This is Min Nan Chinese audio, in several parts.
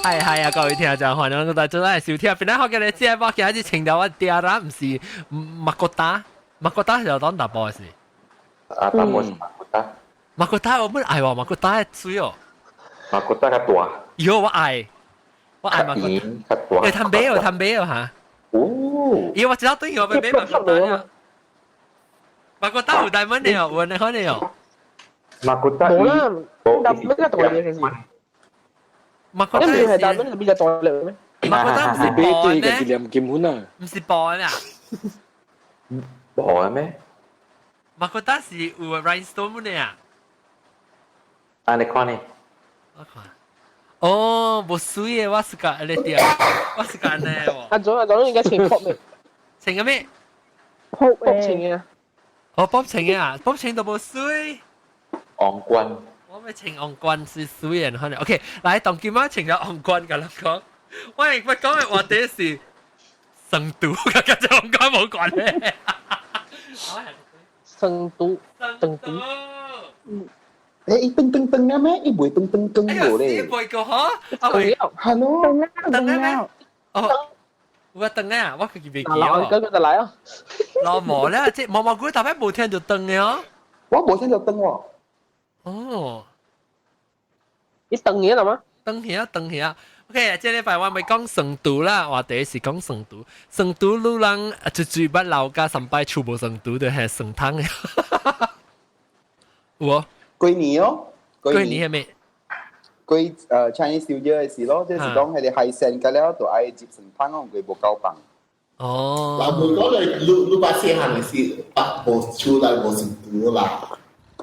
係係啊，各位聽眾，歡迎大家來收聽。本來好嘅你知我今日穿著我 tiara，毋是 mahkota，mahkota 是當查埔的是。啊，查埔是 mahkota。 Mahkota 我本愛喎，mahkota 媠哦。 Mahkota 較大。喲，我愛，我愛 mahkota。較大。有通買有通買哦嚇。哦。咦，我知道對我買 mahkota 啊。Mahkota 有 diamond 的哦，有那款的哦。 Mahkota。冇啦，咩個大嘅其實。 Mahkota 你唔係 diamond 係邊隻大嚟咩？ Mahkota 毋是薄咩？念金粉啊？毋是薄咩？薄咩？ Mahkota 是有 rhinestone 的啊。啊，你看呢？我看。哦，無媠的，我是個你啲，我是個呢喎。阿總阿總應該穿 pop 咩？穿個咩？pop 穿嘅。哦，pop 穿嘅啊，pop 穿都無媠。王冠。我欲穿王冠是媠的，可能。OK，來，當今仔穿著王冠，共人講，我講的話題是成都，佮這王冠無關係。成都，成都。欸，伊噔噔噔啊咩？伊袂噔噔噔無咧。伊袂個嗬？啊袂，係咯。噔啊咩？哦，我噔啊，我家己袂記哦。嗰個就來啊。老無咧，這毛毛菇特別無聽著噔的哦。我無聽著噔喎。哦。你噔嘢啦嗎？噔起啊，噔起啊。OK，這禮拜我欲講成都啦，話題是講成都。成都女人最最捌老家上擺厝無成都，就係成湯的。有無？過年哦，過年係咩？過Chinese New Year 的時咯，就是講彼個海鮮個了，就愛入酸湯哦，佢無夠放。哦。老母講你你你捌細漢的時，捌無厝內無成都啦。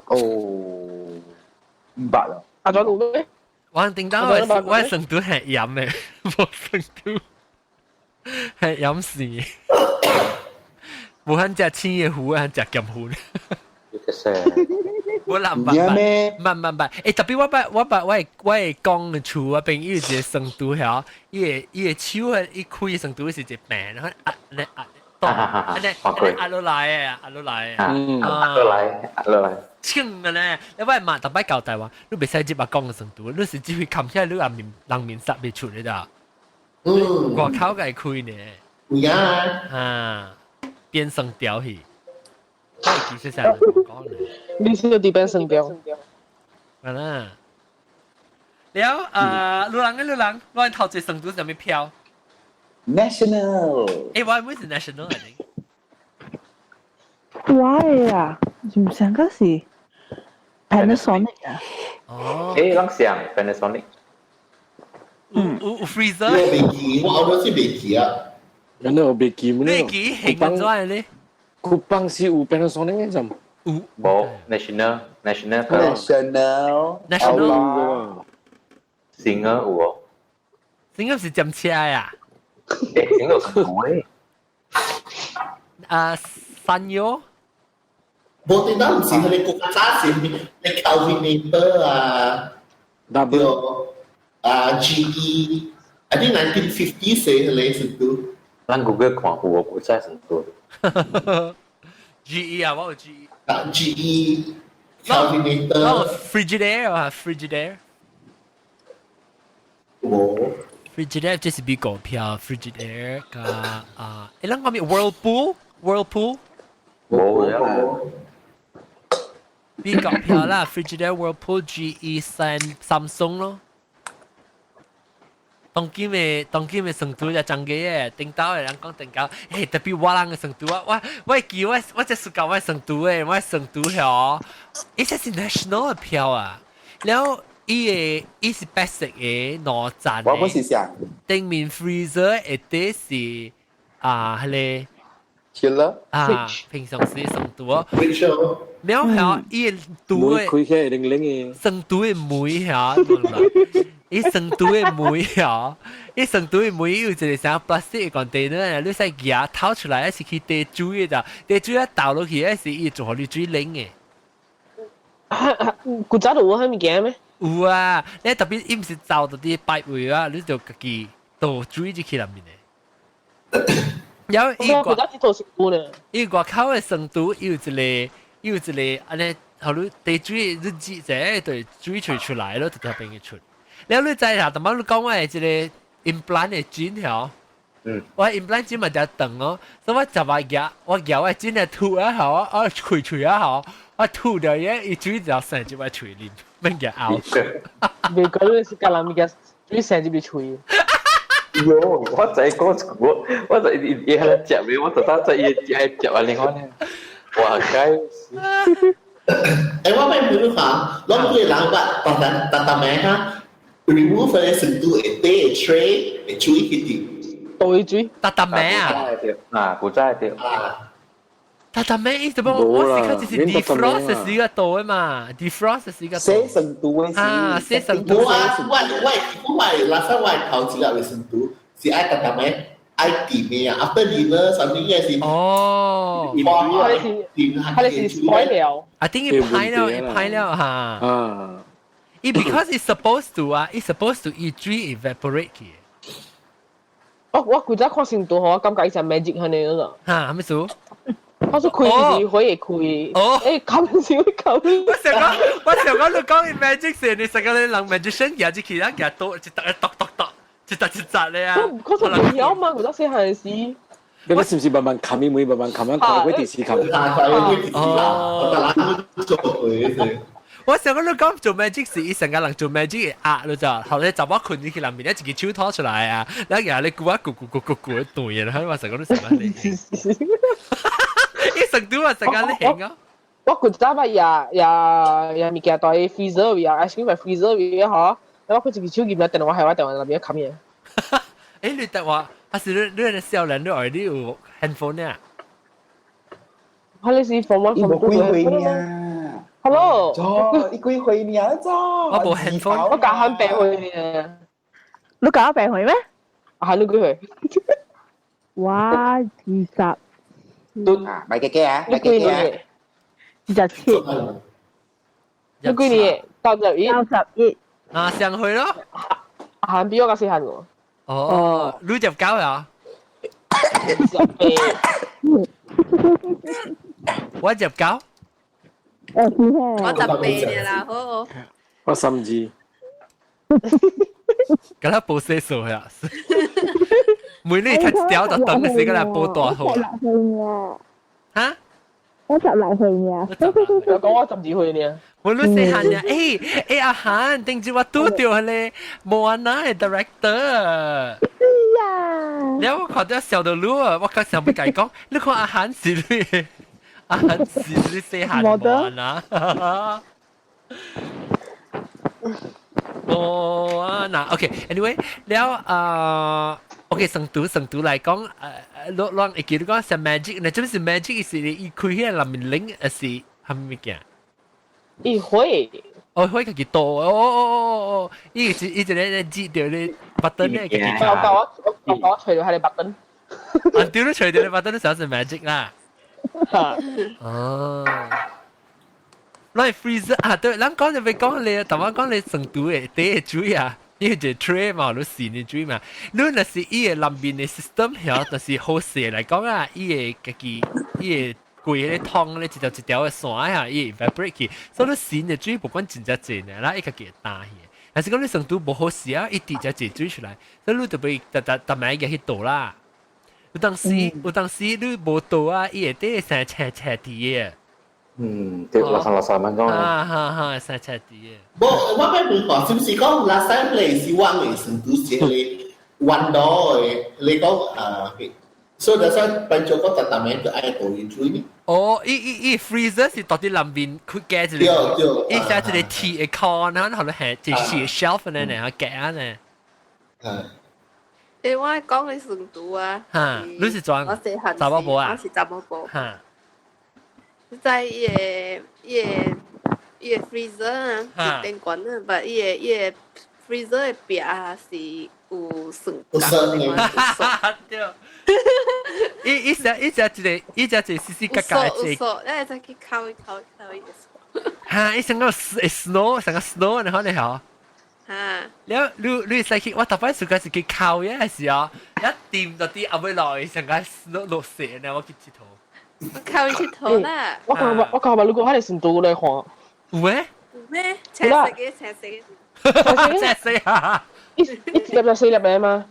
哦，毋捌咯。阿總有咩？我頂到我成都係鹽的，無成都係鹽死。無肯食青的糊，肯食鹹糊。我諗捌捌，捌捌捌。欸，特別我捌我捌我會講的厝我朋友一個成都遐，伊的手啊，伊開成都是一個柄，然後壓咧壓，按呢壓落來的，壓落來的，壓落來，壓落來。清的咧，你我嘛逐擺交代話，你袂使入來講的成都，你是只會冚起來，你也面人面殺袂出的咋？外口共開呢？有啊。啊，變成條去。其實成日講咧，你是有啲變成條。係啦。了啊，路人嘅路人，我頭一成都啥物票？National。欸，我每是 National 嚟。我的啊，唔上個是 Panasonic 啊。哦。欸，攏像 Panasonic。有有 freezer。我袂記，我後尾是袂記啊。原來我袂記咩？袂記係安怎咧？古邦是有 Panasonic 嘅咋？有。無 National National National National。 Singer 有哦。 Singer 是佔車啊？欸，Singer 有誒。啊，三幺。無對，咱毋是彼个國早是你 Kelvinator 啊，對啊 GE，I think 1950 歲彼个時陣。咱 Google 看有無古早成都。 GE 啊，我有 GE。啊，GE Kelvinator。哦，Frigidaire 啊，Frigidaire。無。 Frigidaire 這是美國票，Frigidaire 佮啊，欸，咱講咩？Whirlpool，Whirlpool。無啊。美國票啦，Frigidaire、Whirlpool、GE、三 Samsung 咯。當今的成都就真嘅嘅，頂到的人講頂到，欸，特別我人的成都啊，我會記我這暑假我成都的，我成都遐，伊這是 national 的票啊，了後伊的伊是白色的兩層我不是想頂面 freezer 下底是啊，彼个 chiller 啊，平常時成都哦，了後伊的都的開起來冷冷的，成都的門遐，伊成都的門遐，伊成都的門有一個啥 plastic container，你使夾掏出來，是去滴水的，滴水一倒落去，是伊做予你水冷的。古早就有彼物件咩？有啊，你特別伊毋是走到啲擺位啊，你就家己倒水入去內面的。有伊個伊外口的成都有一個有一個按呢，予你滴水你擠者對水吹出來咯，就特別去出。了你知啦，頭先你講我係這個 implant 的針條。我 implant 針嘛就長哦，所以我十日夾我夾我針嚟吐一下，我開喙一下，我吐掉嘢，伊水就成入我喙裡，免夾咬。未講你是隔人物件，水成入去喙。喲，我就係講我我就伊伊喺度食嘅，我就得在伊食食完另外呢。哇，該誒，我咪俾你看，攏幾個人捌，當當當當咩哈？remove 嘅程度會底 tray 會水去啲。倒水，達達咩啊？啊，古早對。啊，達達咩？伊就講我是看就是 defrost 是個倒的嘛，defrost 是個。洗成都的是。啊，洗成都。我我我我拉薩我頭一個成都是愛達達咩？愛甜的啊，after dinner something 嘅是。哦。佢是佢是洗了。啊，等於歹了，伊歹了哈。啊。伊 because it's supposed to 啊，it's supposed to 伊水 evaporate 去。哦，我舊早看成都，我感覺伊是 magic 咁樣咯。嚇，咩事？我說開是可以開。哦。誒，冚是會冚。我想講，我想講你講 magic 時，你成個你人 magician 夾住其他夾刀，一揼一揼揼揼，一揼一砸咧啊！我說唔曉嘛，舊早細漢時。你個是唔是慢慢冚？妹慢慢冚，看過電視冚。哦。我想講你講做 magic 時，伊成個人做 magic 壓咯就，後來查某困入去內面，一個手拖出來啊，然後你咕啊咕咕咕咕咕斷然後我成個都成個你，伊成都話成個你型啊！我舊早捌也也也物件在 freezer 位啊，ice cream 在 freezer 位嗬，然後我一個手入來電話係我電話內面冚嘢。誒，你電話還是你你少年你愛你有 handphone 呢？我你是 form one form two 幾歲呢？ Hello，哦，你幾歲呢？咋？我無 handphone，我教喊八歲呢。你教八歲咩？啊，你幾歲？我20。啊，買幾幾啊？買幾幾啊？27。你幾年？91。91。啊，上去咯。啊，比我較細漢喎。哦，你19啊？18。我19。我18年啦，好。我32。咁啦，報歲數呀。每年睇一條就等死個啦，報大號。我16歲呢。嚇？我16歲呢。我講我12歲呢。我你細漢呢？誒誒阿韓，頂住我拄著彼個莫安娜的 director。呀！了我看到笑到你啊，我剛想欲共伊講，你看阿韓是你，阿韓是你細漢莫安娜。莫安娜，OK，anyway，了啊，OK，成都成都來講，誒，攏攏會記得講是 magic，那這是 magic 是伊開彼個內面冷，還是蝦米物件？伊會。哦，會家己倒，哦哦哦哦，伊是伊一個咧擠著咧 button 咧，家己我我我我揣著彼个 button。啊，對你揣著咧 button，你想是 magic 啦。哦。咱 freezer 啊，對，咱講就欲講你，頭先講你成都的第一水啊，伊個 tray 嘛，你洗的水嘛，你若是伊個內面的 system 曉，就是好勢來講啊，伊會家己，伊會規個湯咧一條一條的線啊，伊 evaporate 去，所以你洗的水不管真正濟呢，啦，伊家己會焦去。但是講你成都無好勢啊，伊滴只濟水出來，所以你就欲逐逐逐暝去倒啦。有當時有當時你無倒啊，伊會底生青青滴的。嗯，對，垃圾垃圾咁講。啊哈哈，生青滴的。無，我欲問看，是毋是講垃圾咧是往的成都是彼個彎道的？你講啊，所以就算變做講逐逐暝都愛倒水呢？哦，伊伊伊 freezer 是到佇內面佢加一個，伊寫一個鐵的殼，然後後來係一個 shelf 呢，然後夾呢。嗯。誒，我講你成都啊。嚇，你是裝？我細漢查某婆啊？我是查某婆。嚇。在伊個伊個伊個 freezer 啊，是電關啊，但伊個伊個 freezer 的壁是有算有鎖的。對。伊伊只伊只一個，伊只一個細細格格的。有鎖，你會使去敲一敲敲伊個鎖。嚇！伊成個 snow，成個 snow，然後你嗬。嚇！了，你你會使去，我逐擺暑假是去敲嘅時候，一掂到啲後尾落去，成個 snow 落雪呢，我去𨑨迌。我靠伊𨑨迌啦！我講我講，如果彼個成都來看，有咩？咩？青色嘅，青色嘅。青色啊！一一粒就四粒嘅嘛。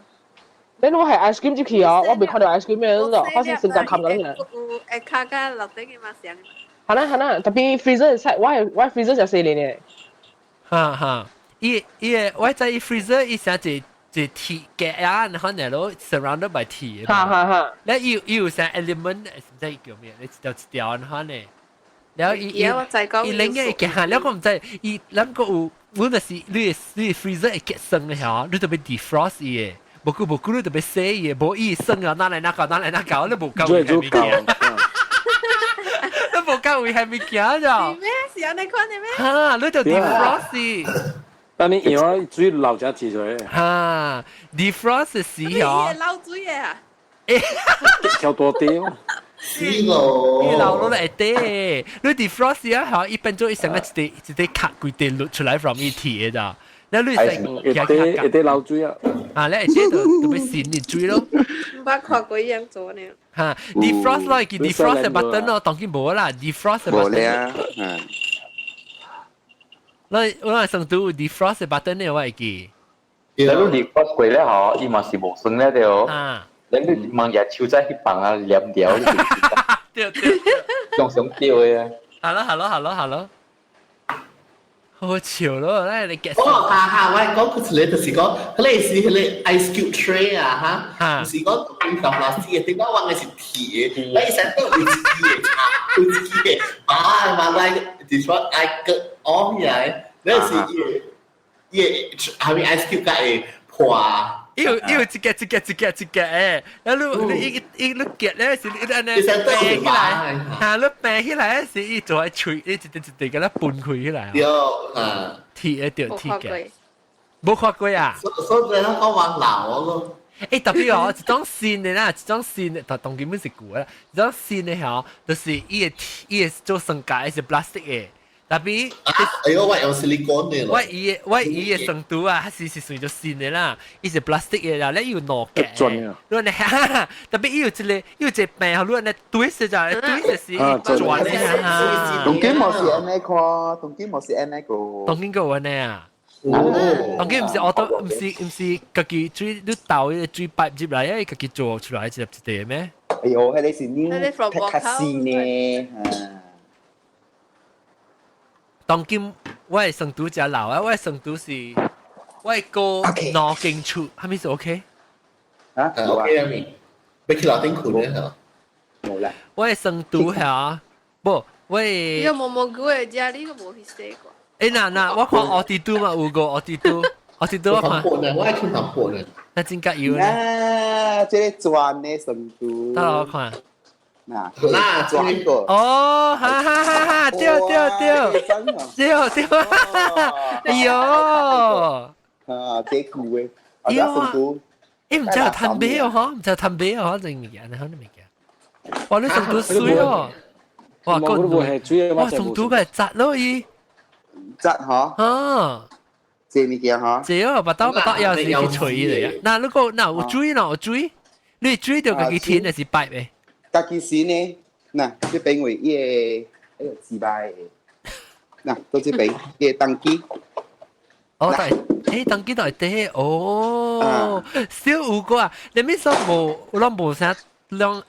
你我係 ice cream 入去哦，我未看到 ice cream 咩，我是成隻冚緊嘅。有會卡加落頂嘅嘛上。係啦係啦，特別 freezer 係我係 freezer 就四年嘅。哈哈，伊伊個我在伊 freezer 伊成一一鐵嘅啊，然後呢咯 surrounded by 鐵。哈哈哈。咧伊伊有啥 element 唔知叫咩？你一條一條然後呢？然後伊伊伊另一個嚇，了我唔知伊咱個有，我就是你 freezer 會結霜嘅嚇，你特別 defrost 伊嘅。無久無久你特別洗伊嘅，無伊霜啊，哪來哪搞哪來哪搞，你無夠危險物件。你無夠危險物件咋？咩？是按呢款的咩？哈，你就 defrost。但你用水流只字出來。哈，defrost 是哦。流水的啊。跳多啲。死咯！伊流落來會滴，你 defrost 啊，嚇，一變做伊成個一塊一塊卡規塊落出來 from 伊鐵的咋。你你使一啲一啲流水啊！啊，你會啲就特別新的水咯。毋捌看過伊樣做呢。嚇，defrost 咯，記 defrost 的 button 咯，當然無啦，defrost 的 button。無咧啊，嗯。我我上都有 defrost 的 button 呢，我會記。你 defrost 過咧嗬，伊嘛是無酸咧對。啊。你你望日手仔去放啊，黏掉。對對。用上掉的。好咯好咯好咯好咯。好笑咯，咧你哦，哈哈，我講佢一個就是講，彼個是彼個 ice cube tray 啊，哈，毋是講冰糖螺絲嘅，頂擺我嘅是鐵嘅，你成都有一支嘅叉，有一支嘅，馬馬來就是說愛割哦起來，那是伊伊下面 ice cube 才會破。伊有伊有一個一個一個一個誒，啊你你伊伊你夾咧是你按呢平起來，嚇你平起來是伊做喺喙，伊一滴一滴共它分開起來。對，啊，鐵的對鐵嘅，無看過啊？所以咱講話老咯。欸，特別哦，一種新的啦，一種新的，當當根本是舊的啦。一種新的吼，就是伊的伊的做酸膠是 plastic 的。特別，哎呦，我用 silicone 的我伊我伊的酸度啊，它是是算做新的啦，伊是 plastic 的啦，咧有兩格。你呢？特別伊有一個，有一個病，你呢 twist 就 twist 是轉的哈。當今無是按呢看，當今無是按呢個。當今個按呢啊？當今毋是 auto，毋是毋是家己水，你倒彼個水 pipe 入來，伊家己做出來一粒一塊咩？哎呦，彼個是你較細呢。當今我的酸度誠老啊，我的酸度是我的哥兩間厝，啥物是 OK？啊，OK 啊咪，欲去樓頂睏咧嚇。無啦。我的酸度嚇，無我的。你個毛毛菇的食，你個無去洗過。欸，嗱嗱，我看奧迪都嘛有個奧迪都，奧迪都我看。我愛去淡薄呢。那真較油呢。啊，這個磚的酸度。等我看。嗱，嗱，磚個。哦，哈哈哈哈，對對對，對對，哎呦，啊，這舊的，啊，這酸度。欸，毋知有趁買哦，嗬，毋知有趁買哦，這物件，你好你物件。哇，你酸度水哦，哇，夠哇，酸度個紮咯伊。紮嗬。啊。這物件嗬。這哦，巴肚巴肚也是去吹的。那如果那有水喏，有水，你水著家己填還是擺的？家己洗呢？嗱，這邊為伊個，哎呦，自敗。嗱，到這邊伊個當機。哦，對，欸，當機都會底哦，少有過啊！你咪說無，我攏無啥，攏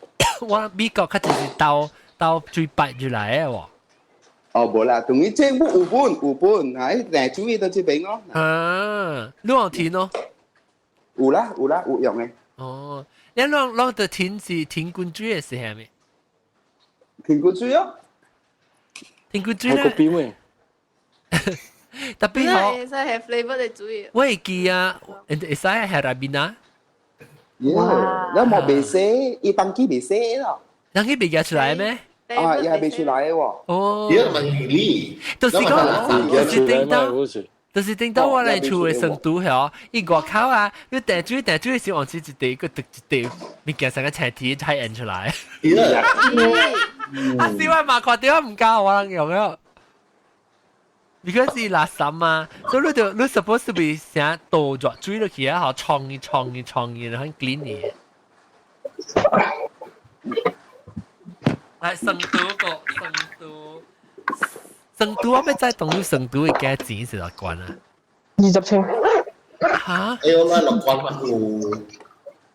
我美國較就是倒倒水擺入來的喎。哦，無啦，同伊政府有本有本，係定注意到這邊咯。啊，你有填咯？有啦有啦有用的。哦，你攏攏著填是填滾水的是啥物？填滾水哦。填滾水咧。邊位？特別好。會使係 flavor 的水。我會記啊，會使係 Ribena。耶，你莫袂洗，伊當機袂洗咯。當機袂寄出來咩？啊，伊係未出來的喎。哦，伊問你，就是講，就是頂到，就是頂到我來厝的酸度嗬，伊外口啊，你掟水掟水時，往時一地個滴一地，物件成個青鐵太印出來。啊，小我嘛看到毋夠我人用了。because 是垃圾嘛，所以你就你 supposed to be 成倒熱水落去啊，嗬，沖伊沖伊沖伊，然後 clean 伊。來，酸度個酸度，成都我欲知當你成都嘅價錢是偌懸啊？ 20千。嚇？哎呦，咱六關嘛有。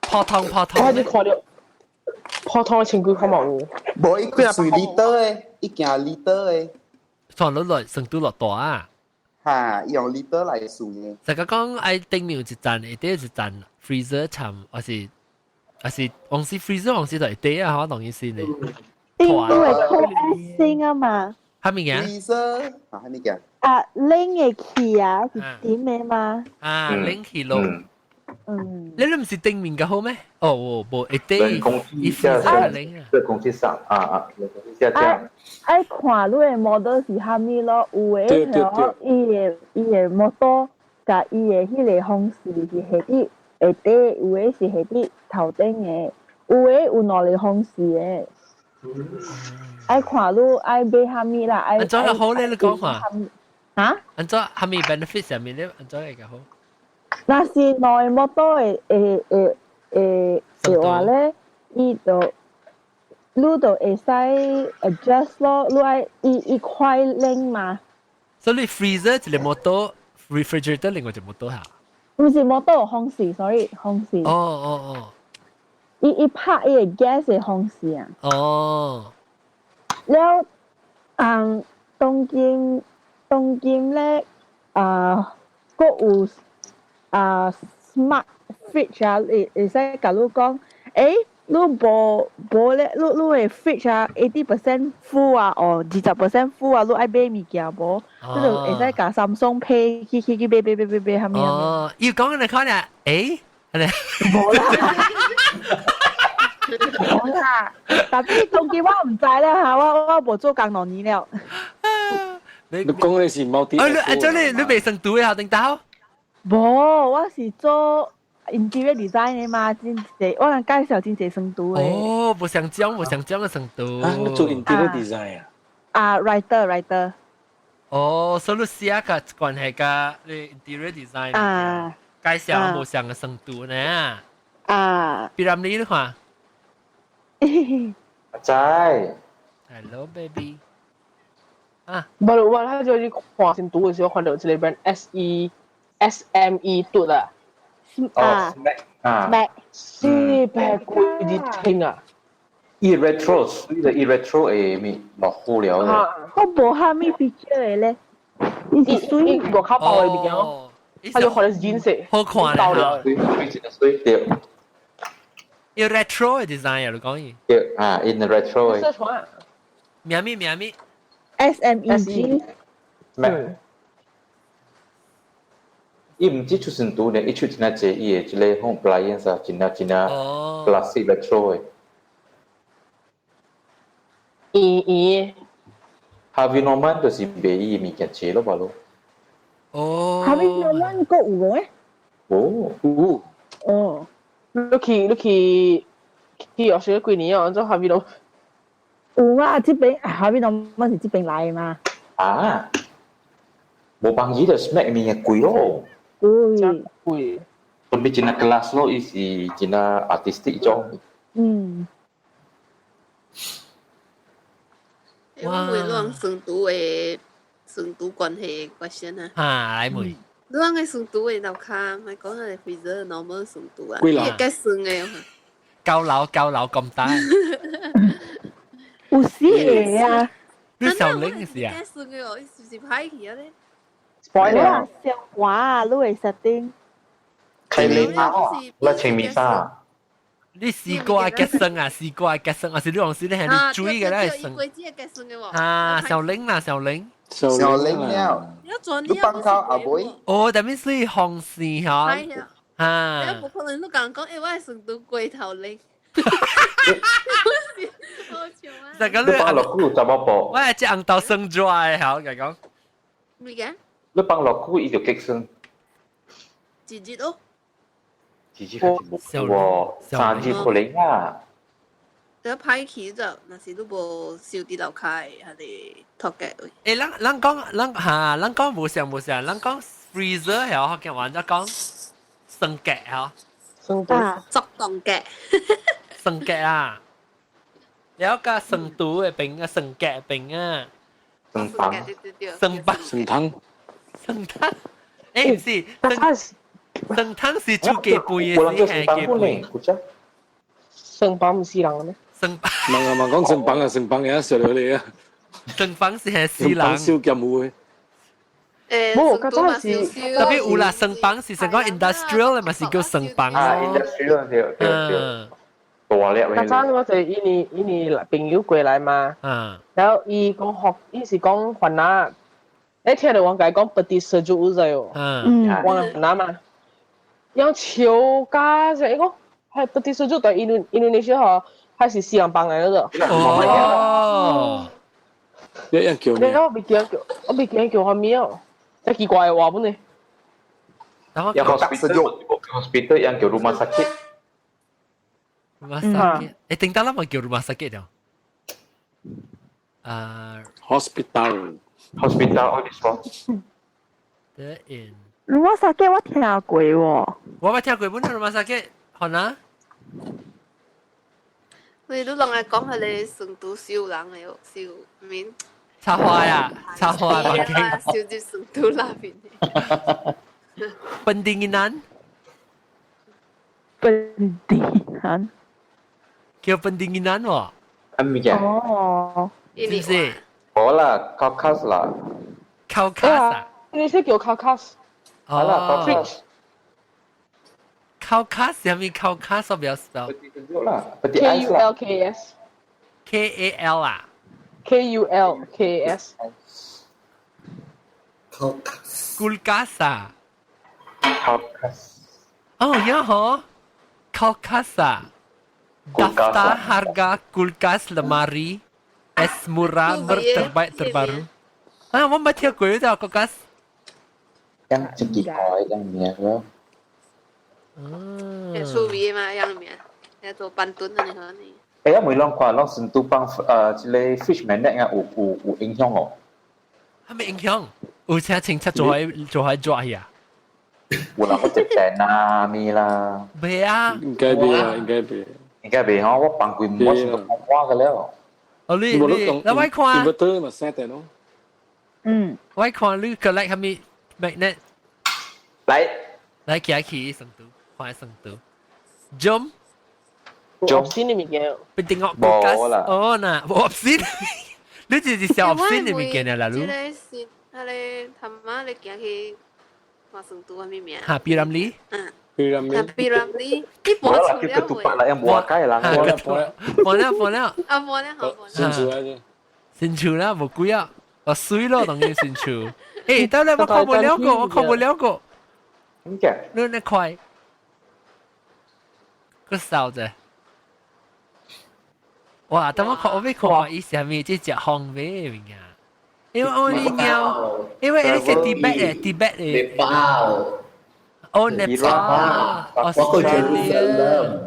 普通普通。我係看到普通千幾塊冇有。無伊幾算 liter 的，伊行 liter 的。算落來成都落大啊？哈，用 liter 來算的。就個講愛頂面有一層，下底有一層 freezer 層，還是往時 freezer 往時就下底啊，我當意思呢。頂都會靠 S 星啊嘛。蝦米嘅？freezer 啊，蝦米嘅？啊，冷嘅氣啊，是點嘅嘛？啊，冷氣咯。嗯。你唔是頂面嘅好咩？哦，無下底。空氣下降，這空氣上啊啊，冷空氣下降。愛看你的 model 是蝦米咯，有的吼，伊的 motor 佮伊的彼個風扇是下底下底，有的是下底頭頂的，有的有兩个風扇的。愛看你愛買蝦米啦，愛。按怎好咧？你講話。啊？按怎蝦米 benefit 上面咧？按怎會較好？若是兩个 motor 的話咧，伊就你就會使 adjust 咯，你愛伊快冷嘛。所以你 freezer 一個 motor，refrigerator 另外一個 motor 嚇。毋是 motor 風扇，sorry，風扇。哦哦哦。伊拍伊個 gas 的風扇啊。哦。了，當今咧，啊，閣有啊 smart fridge 啊，會使共你講，欸，你無無咧，你的 fridge 啊，80% full 啊，哦，20% full 啊，你愛買物件無？你就會使共 Samsung Pay 去買買買買買，蝦米蝦米。哦，要講你看咧，欸，無啦。無啦，但係當今我毋知啦嚇，我無做工2年了。你講的是 multi。啊，你啊，這你未算讀的校頂頭？無，我是做 interior design 的嘛，真濟，我人介紹真濟算圖的。哦，無相講，無相講的算圖。啊，你做 interior design 啊？啊，writer writer。哦，所以你寫個關係佮你 interior design 啊，介紹無相的算圖呢？啊。比如你看。知。 Hello baby。啊。無，我他就去看先讀的時候，看到這個 brand S E S M E 嘟啦。哦，啊。 400幾千啊！伊 retro，水的伊 retro 會咪落好了的。我無蝦米 feature 的咧，伊是水外口包的物件，他就看的是顏色，好看咧。水水真水對。伊 retro 的 design 啊，你講伊。對啊，in the retro 的。名咪名咪 SMEG。咩？伊毋止出成都呢，伊出真正濟伊的這个 home appliance 啊，真正真正 classic retro 的。圓圓。 Harvey Norman 就是賣伊物件濟咯，吧咯。哦。 Harvey Norman 閣有無？哦，有。哦。你去學學幾年啊？做 Harvey Norman。有啊，這邊 Harvey Norman 是這邊來的嘛。啊。無幫伊就 Smeg 物件貴咯。貴。貴。特別真正 class 咯，伊是真正 artistic 種。嗯。我問你成都的成都關係 question 啊。啊，來問。你講的成都的樓跤，莫講係 freezer normal 成都啊，幾樓？伊會算的。9樓9樓咁大。有死的啊！你小玲是啊？計算的哦，伊是不是歹去啊咧？我啦，小華啊，你會 setting。開米沙，我穿米沙。你試過結算啊？試過結算，還是你往時你係你注意嘅咧？算。啊，小玲啦，小玲。小玲了。你放靠阿妹。哦，但係是紅線嚇。啊。你無可能你講講，欸，我係成都龜頭玲。就咁你放落久怎麼報？我係隻紅豆生 dry 好，佢講。咩嘅？你放落久，伊就結酸。一日哦。一日還是無喎，3日可能啊。得歹去就，若是你無收佇樓跤的，還是托嘅位。欸，咱講咱嚇，咱講無像無像，咱講 freezer 係福建話，咱講霜格嚇。霜格。作凍格。霜格啊！了個成都的邊啊，霜格邊啊，生房。生房。生湯。生湯。欸，是生湯是煮雞飯的，是雞飯。生房毋是人咩？生問啊問講生房啊，生房嘅食落嚟啊。生房是係死人。燒劍芋的。誒，無，較早是特別有啦，生房是成個 industrial 的嘛，是叫生房啊，industrial 對對對。大粒較早我就伊年伊年朋友過來嘛，然後伊講學，伊是講雲南，你聽到我共伊講 peti sejuk 有知哦？我雲南嘛，用笑甲就伊講係 peti sejuk 對印印度尼西亞嗬，還是四人幫來嗰個。哦，一一叫咩？我未記得叫，我未記得叫啥物哦，真奇怪的話本呢。 Yang hospital, hospital yang叫 rumah sakit. Rumah sakit. 誒，頂得啦嘛叫 rumah sakit 了。啊，hospital hospital all this one. The in rumah sakit 我聽過喎。我捌聽過本 rumah sakit，好啦。你都攏愛講佢哋成都燒人的哦，燒面。插花呀，插花房間。燒住成都那邊的。 Pendinginan。 Pendinginan。叫 pendinginan 喎。啊，物件。哦。是唔是？無啦，kulkas 啦。 Kulkas 啊？你是叫 kulkas？好啦，kulkas。 Kulkas 係咪 kulkas 我不要 spell。啦 K U L K S。 K A L 啊。 K U L K S。 Kulkas。 Kulkas 啊。 Kulkas。哦，呀嗬，kulkas 啊。Daftar harga kulkas lemari es murah terbaik terbaru。啊，我沒聽過呢個 kulkas。樣真奇怪，樣名咯。會趣味嘛，樣名，要做板墩啊，你看你。欸，我每攏看攏成都幫這個 fridge magnet 啊，有有有影響哦。係咪影響？有請清澈做喺做喺抓去啊？有人我接電啊咩啦？未啊？應該未啊，應該未。應該未吼，我放規我是講我個了。哦，你你，那我看。 Inverter 嘛 set 電咯。嗯。我看你 collect 係咪 magnet？來。來行去成都，看成都。Jom。 Jom 先的物件。變定惡國家。哦，那無先。你就是小先的物件啊，啦，你。這個是，那個他媽你行去馬成都係咩名？哈，P. Ramlee。嗯。 P. Ramlee。 P. Ramlee，你播出了未？啦，用無解啦。播了播了播了播了。啊，播了好播了。新厝啊，新厝啦，無貴啊，我水咯，當然新厝。欸，得啦，我看無了過，我看無了過。點解？你那塊，個掃者。哇！等我看，我欲看伊啥物，這食方便物件。因為我你鳥，因為你是 Tibet 的，Tibet 的。內包。哦，內包。我過 Jerusalem。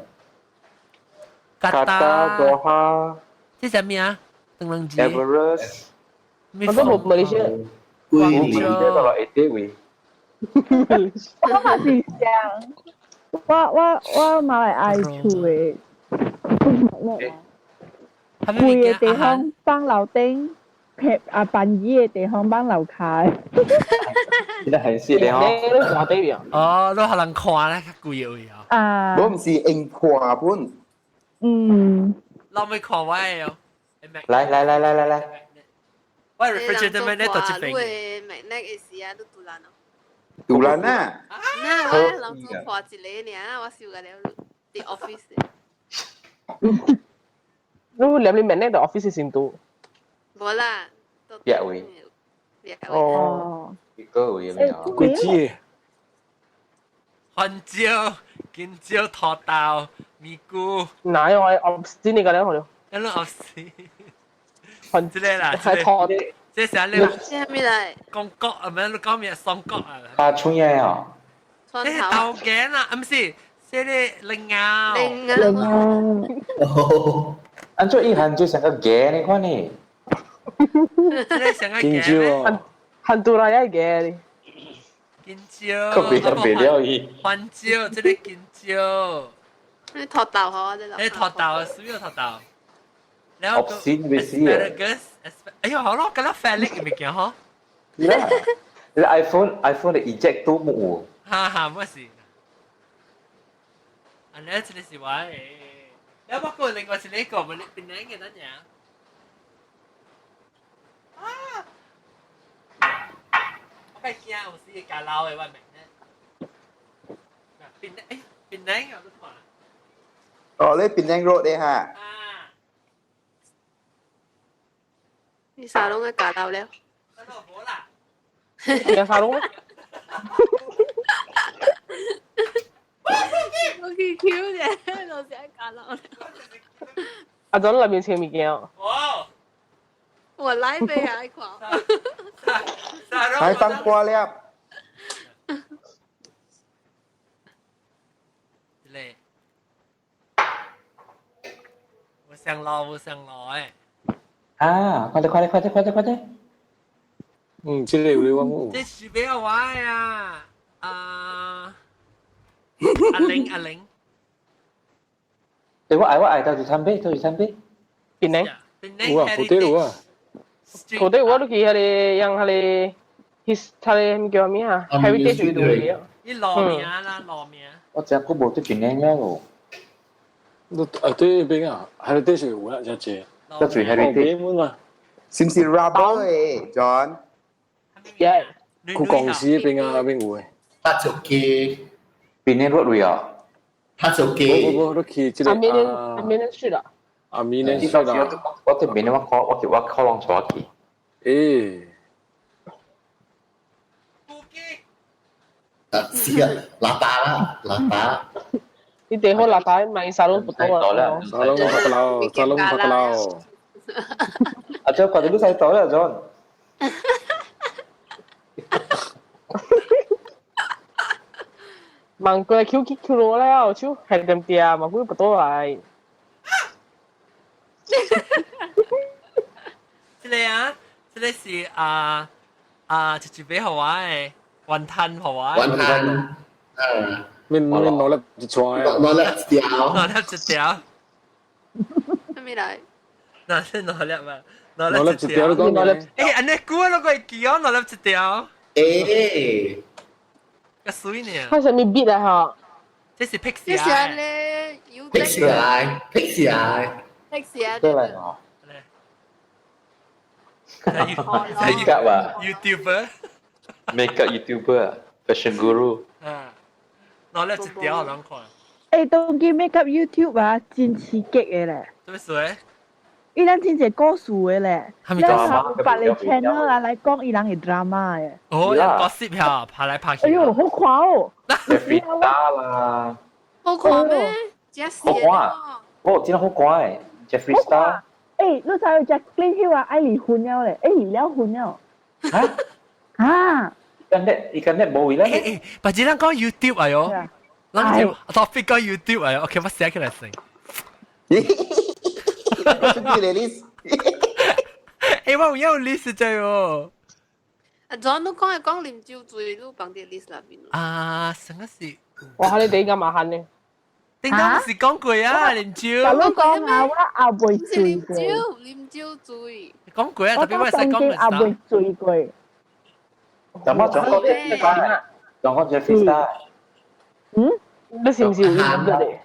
卡達、多哈。這啥物啊？燈籠子。 Everest。我都冇馬來西亞。貴啲，到落下底位。我嘛是想，我我我嘛會愛厝的。貴的地方放樓頂，平啊便宜的地方放樓跤。現在很細的吼。哦，你予人看咧，較貴的位哦。啊。我毋是用看本。嗯。老尾看我的哦。來來來來來來。我 refrigerator magnet 到這邊。你 magnet 的時啊，你賭爛哦。賭爛啊！那我人做看一個爾，我收個了，佇 office。你連你 magnet 到 office 先拄。無啦。別位。哦。一個位沒有。貴子。番椒、金椒、土豆、咪菇。哪有我 office 你個了好了。一路 office。番這個啦，係土這是你。這係咩嚟？公角啊，唔係你講咩雙角啊？啊，春葉啊。這是豆乾啊，唔是，這個蓮藕。蓮藕。按照一喊就像個雞你看呢。這個像個雞咩？很多啦，一個。金椒。個別別了伊。番椒，這個金椒。你土豆好啊，這個。土豆，水有土豆。然後個 asparagus，哎呦，好咯，咁樣 phallic 嘅物件嗬。啦，你 iPhone 的 eject 都冇。哈哈，冇事。啊，你這個是我的。你包括另外是呢個，咪你邊兩個等下？啊！我梗驚有時加老的我明咧。邊誒邊兩個都看。哦，你邊兩 road 咧哈？啊！你沙龍嘅加老了。好啦。有沙龍咩？我去 Q 啫，老師加老了。阿總內面穿物件哦。我來杯啊！看。還放瓜了。咧，我想攞，我想攞誒。啊！快啲，快啲，快啲，快啲，快啲！嗯，這個有你我有。這是俾我啊！啊，阿玲，阿玲。對，我愛我愛到就三杯，到就三杯。邊呢？有啊，土地有啊。土地有啊，你去迄個用迄個，彼個物叫咩啊？Heritage 有去啊。伊路名啦，路名。我真久無對邊個了咯。你啊對邊啊？Heritage 有啊，真濟。這最 Heritage 啊。是唔是 rubber 的，John？耶。佢公司邊啊邊有的。八十幾。邊個落嚟啊？八十幾。無無，你去這個阿面阿面去啦。阿面呢？去啦。我這邊我考，我去我考攏錯去。誒。啊，是啊，喇叭啦，喇叭。你地好喇叭，買沙龍不多啊。沙龍不得啦，沙龍不得啦。阿張，快啲都使到啦，John。問過 Q Q Q 落了，手係點點，問過不多來。這個啊，這個是啊啊，一一尾予我的雲吞予我的。雲吞，嗯。面面攞粒一串。攞粒一條。攞粒一條。咩來？嗱，是攞粒嘛？攞粒一條你講嘅。欸，按呢久我都會記哦，攞粒一條。欸。個水呢？開什麼筆啊？嗬？這是 Pixie 這是咧，Pixie，Pixie， Pixie。對啦，哦。Makeup 啊，YouTuber。 Makeup YouTuber, fashion guru。啊，攞粒一條兩看。欸，當今 makeup YouTube 啊，真刺激的咧。做咩事？伊人真濟故事的咧，你有別个 channel 啊來講伊人的 drama 的。哦，gossip 嚇，拍來拍去。哎呦，好看哦！ Jeffree Star 啦。好看咩？好看，哦，真係好看誒，Jeffree Star。欸，你知 Jaclyn Hill 啊，愛離婚了咧，欸，離了婚了。嚇？啊！伊間咧無位咧。欸，別只人講 YouTube 啊喲，人就 topic 講 YouTube 啊喲，OK，我寫起來先。我出啲嚟 list。欸，我有 list 在哦。阿 John，你講係講啉酒醉，你放佇 list 內面。啊，什麼是？哇！你哋咁麻煩呢？頂當是講過啊，啉酒。我講啊，我也未醉過。啉酒，啉酒醉。講過啊，特別我使講我也未醉過。怎麼講講講 Jeffree Star？嗯？你是唔是有飲嘅咧？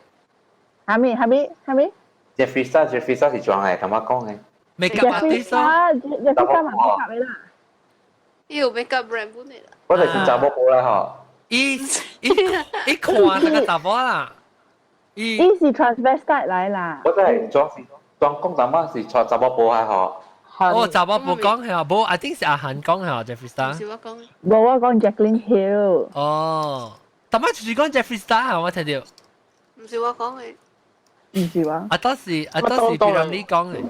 係咪？係咪？係咪？ Jeffree Star，Jeffree Star 是裝嘅，頭先講嘅。 Makeup artist 啊，Jeffree Star 嘛 makeup 嘅啦。伊有 makeup brand 本嚟啦。我就是查某婆啦嗬。伊伊伊看那個查某啦。伊是 transvestite 來啦。我真係裝是裝講查某是娶查某婆啊嗬。哦，查某婆講係啊，無，I think 是阿韓講係啊，Jeffree Star。是我講。無，我講 Jaclyn Hill。哦，頭先就是講 Jeffree Star 啊，我聽到。唔是我講嘅。唔是我。啊，當時啊，當時比如你講嘅。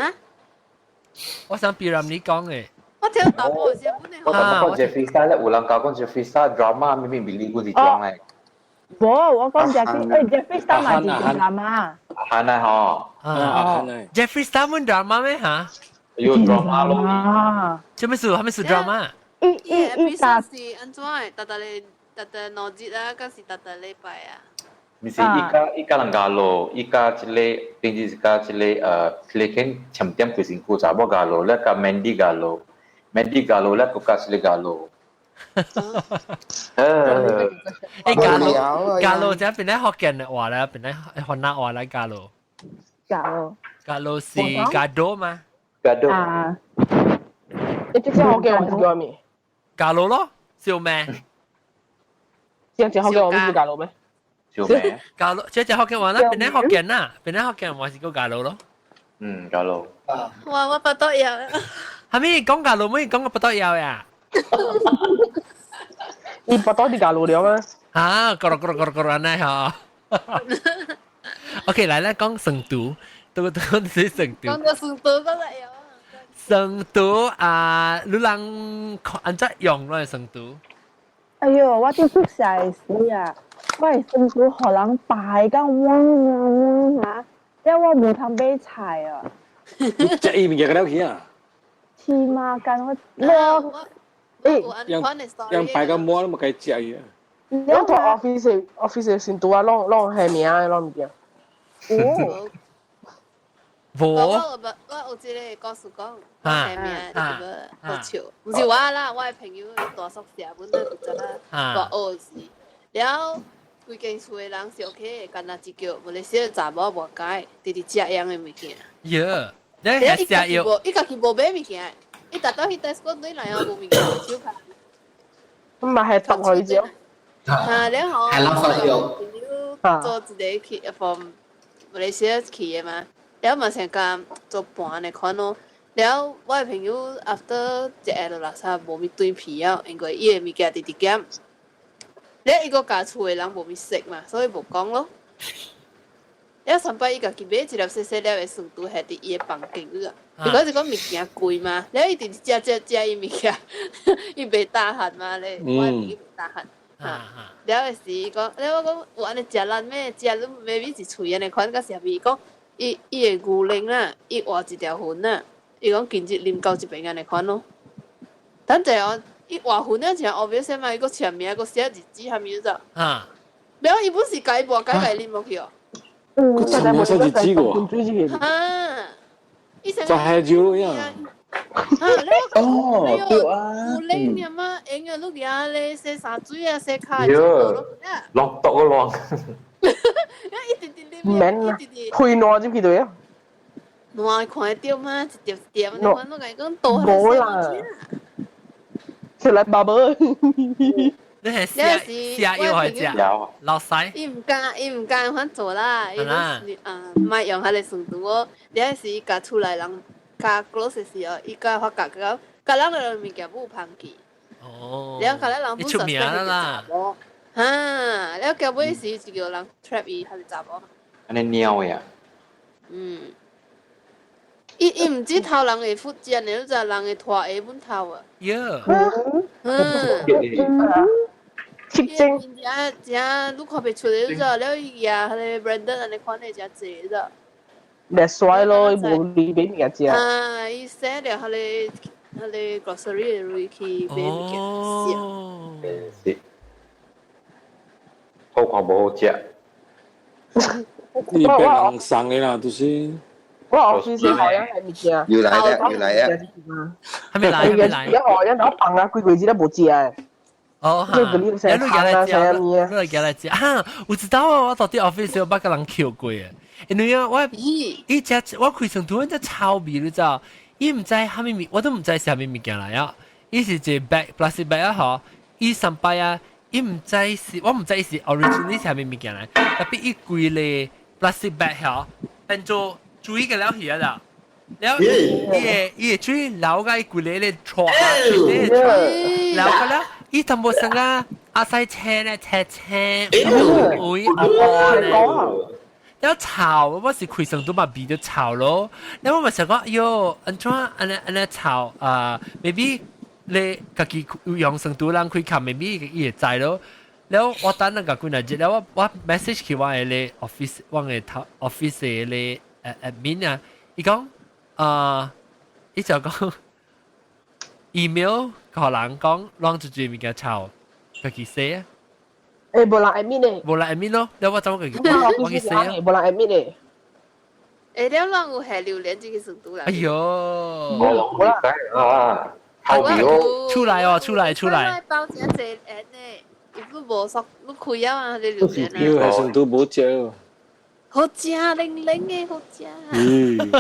啊？我想比如你講嘅。我聽到某些本嚟。我頭先講 Jeffree Star 咧，有人教講 Jeffree Star drama 明明比你嗰時裝嘅。無，我講 Jeffree，誒 Jeffree Star 嘛是 drama。韓啊嗬。啊 Jeffree Star 本 drama 咩嚇？有 drama 咯。做咩事？係咩事 drama？伊伊伊是按怎的？逐逐禮，逐逐兩日啊，還是逐逐禮拜啊？毋是伊家伊家人 galuh，伊家這個平時是家這個這個間潛點規身軀查某 galuh，咧加 Mandy galuh，Mandy galuh 咧閣加這個 galuh。誒 galuh galuh 這邊咧福建話咧，邊咧雲南話咧 galuh。 Galuh。 Galuh 是 gaduh 嘛？ Gaduh。啊。你這隻福建話是叫咩？ Galuh 咯，笑咩？這隻福建話唔是 galuh 咩？笑咩？ Galuh，這隻福建話啦，邊咧福建啊？邊咧福建話是叫 galuh 咯。嗯，galuh。哇！我不得有。係咪講 galuh？咩講個不得有呀？你不到啲 galuh 了咩？啊，咯咯咯咯咯安尼嗬。OK，來咧講成都，都都是成都。講到成都嗰個有。成都啊，你人按怎用咯？成都。哎喲，我佇宿舍的時啊，我的酸棗予人擺到彎彎啊，了我無通買菜啊。你食伊物件個了去啊？黐孖筋我我誒，用用擺個滿，都冇該食伊啊。我同 office office 先拄啊，攏攏係名的攏物件。哦。無。我我有一個故事講，我係名對無？好笑，毋是我啦，我的朋友大宿舍本來就知啦，大學時，了規間厝的人小可干焦一叫，馬來西亞查某無解，直直食樣的物件。喲，你係食藥？伊家己無買物件，伊逐到去 Tesco 對來哦，無物件手卡。咁咪係毒佢啫。啊，了後係浪費藥。朋友做一個去 from 馬來西亞去的嘛。了嘛成間做盤的款咯，了我的朋友 after 一下就垃圾無物斷皮啊，因為伊的物件直直減。了伊個共厝的人無物識嘛，所以無講咯。了上擺伊家己買一粒細細粒的酸棗，係佇伊的房間裏啊。如果是講物件貴嘛，了伊直直食食食伊物件，伊袂 tahan 嘛咧，我的朋友袂 tahan。啊，了的時伊講，了我講有按呢食力咩？食你 maybe 是喙按呢款，甲啥物？伊講。伊伊的牛奶啦，伊畫一條痕啦，伊講近日啉到這邊按呢款咯。等陣哦，伊畫痕了真 obvious 嘛，伊閣簽名，閣寫日子，啥物就。啊。了伊本是家抹，家家啉落去哦。嗯，簽名寫日子個。啊。伊就係酒呀。啊，了哦，對啊。牛奶你嘛，用啊，你舉咧洗衫水啊，洗跤。喲，落毒個落。一直直啉，唔免啦，配爛入去對啊。爛看得到嗎？一條一條，你看我共伊講倒無啦，出來爸爸。你係試試藥還是食？老細。伊毋敢，伊毋敢反做啦，伊攏是啊，莫用彼个酸棗哦。你是伊共厝內人較 close 的時候，伊才發覺講，共人的物件無芳去。哦。了，共咱人出名啦。哈，了結尾時就叫人 trap 伊，還是查某？按呢貓呀。嗯。伊伊毋止偷人的福建的，你知人的拖鞋本偷啊。喲。嗯。吸睛。真真，你看袂出來，你知了伊舉彼个 branded 按呢款的誠濟，你知。袂帥咯，伊無理買物件食。啊，伊省著彼个彼个 grocery 的鐳去買物件食。是。好看無好食。你別人送的啦，就是。我 office 學樣係物件。又來啦，又來啊！還沒來，還沒來。一學樣我放啊，規個月都無食的。哦，哈，你你來食，你來來食啊！我知道啊，我到底 office 有捌共人抾過的，因為啊，我伊食我開成突然只臭味，你知道？伊毋知啥物物，我都毋知啥物物件來啊！伊是一個 bag plastic bag 啊，嗬，伊上擺啊，伊毋知是，我毋知伊是 originally 啥物物件來，tapi 伊規个 plastic bag 嗬，變做水個了去啊啦！了，伊個伊個水流個伊規個咧拖，咧拖，流個了。伊淡薄生啊，阿西車咧，車車，會阿咧，了臭，我是開成都嘛味就臭咯。了我咪想講，喲，按怎按呢按呢臭啊？maybe 你家己有用成都人開看，maybe 伊會知咯。了我等那個幾若日，了我我 message 去我的咧 office，我的頭 office 的咧admin 啊，伊講啊，伊就講 email 予人講，攏就這物件臭，家己洗啊。誒，無人 admit 咧。無人 admit 咯，你我怎個我去死啊？無人 admit 咧。誒，了人有下榴蓮這個程度啦。哎呦，我攏會使啊，後邊哦，出來哦，出來出來。包真濟餡呢，伊都無索，你開啊嘛，你榴蓮啊。要係成都冇食。好食，零零嘅好食。嗯。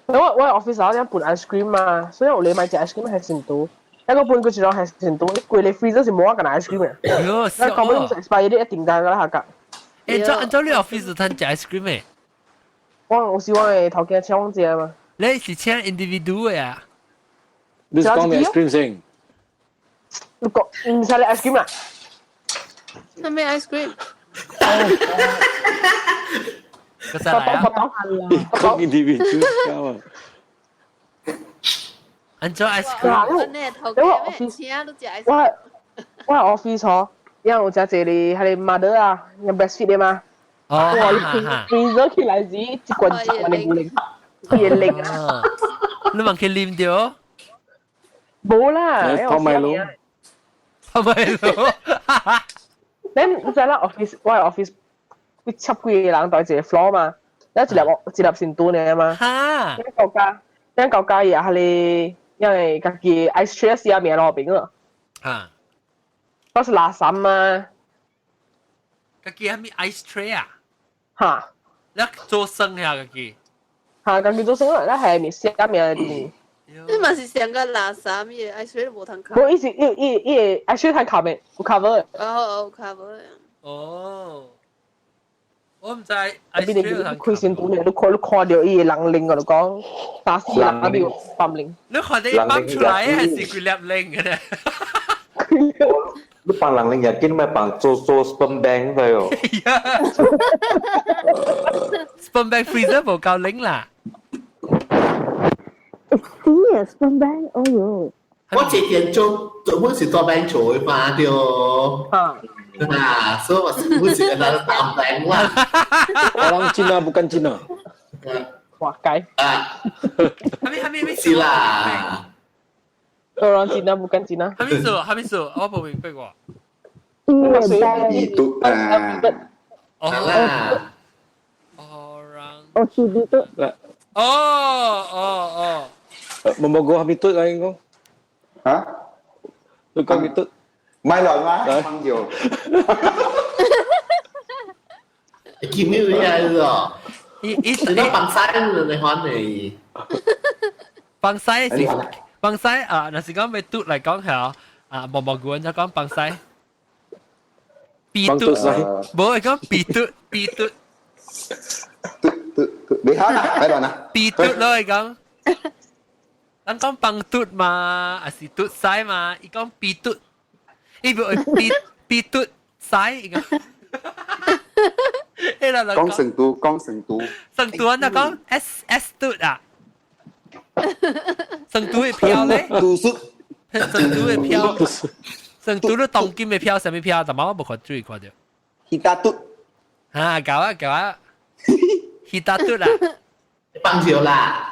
我 office 有半 ice cream 嘛，所以我你買隻 ice cream 係成都，一個半個字係成都，櫃你 freezer 是冇一個 ice cream 嘅。喲，那講唔 expire 一定㗎啦，下格。誒，做做你 office 趁食 ice cream 嘅？我是我嘅頭家請我食嘛。你是請 individual 嘅啊？你是講咩 ice cream 先？你講唔使你 ice cream 啦。那咩 ice cream？個再來啊！講 individual 啊！按照 ice cream。因為 office 我 office 嗬，因為有只一個係個 mother 啊，有 breastfeed 的嘛。哦，哇！你 freezer 起來是一罐一罐的牛奶，佢零啊！你問佢啉掉？冇啦，泡麥滷，泡麥滷。你知啦，office 我 office 佢七幾個人在一個 floor 嘛，你一粒一粒成都呢嘛。嚇！咱國家也係因為家己 ice tray 寫名落邊啊。嚇！嗰是垃圾嘛。家己係咪 ice tray 啊？嚇！你做生呀家己？嚇！家己做生啊，你係咪寫名啲？你嘛是上個垃圾咩？ice tray 無通卡。無，伊是伊伊伊個 ice tray 通卡咩？有 cover。哦哦，cover。哦。我唔知。邊你開先短你看到伊個人靈，我就講打死人啊！邊個靈？你看到伊放出來還是幾粒靈嘅咧？你放人靈也緊咪放做做 sperm bank 佢哦。 sperm bank freezer 無夠靈啦。死啊！sperm bank，哦喲。我這件做做本是做 bank 做嘅嘛對。啊。啊，所以我是本是跟他打 bank 啦。 Orang Cina bukan Cina。哇該。啊。係咪係咪是啦。 Orang Cina bukan Cina。係咪數？係咪數？我冇明白過。二嘟啊。哦。啦。 Orang。哦，是呢嘟。哦哦哦。冇冇講係咪嘟啊？應該。嚇？你講咪嘟？咪來嘛，放掉。見咩嘢啊？伊伊你都放晒你看你。放晒是放晒啊！若是講欲嘟來講係啊，無無古人就講放晒。鼻嘟，無係講鼻嘟鼻嘟。嘟嘟嘟，你睇啦，咪來啦。鼻嘟咯，係講。咱講放嘟嘛，還是嘟晒嘛？伊講鼻嘟。伊無鼻鼻嘟晒，伊講。講成都，講成都。成都人就講 S S 嘟啊。成都的票咧？都是。成都的票。成都的當今的票，啥物票？但我無看注意看著。希達嘟。啊，搞啊搞啊！希達嘟啦。放少啦。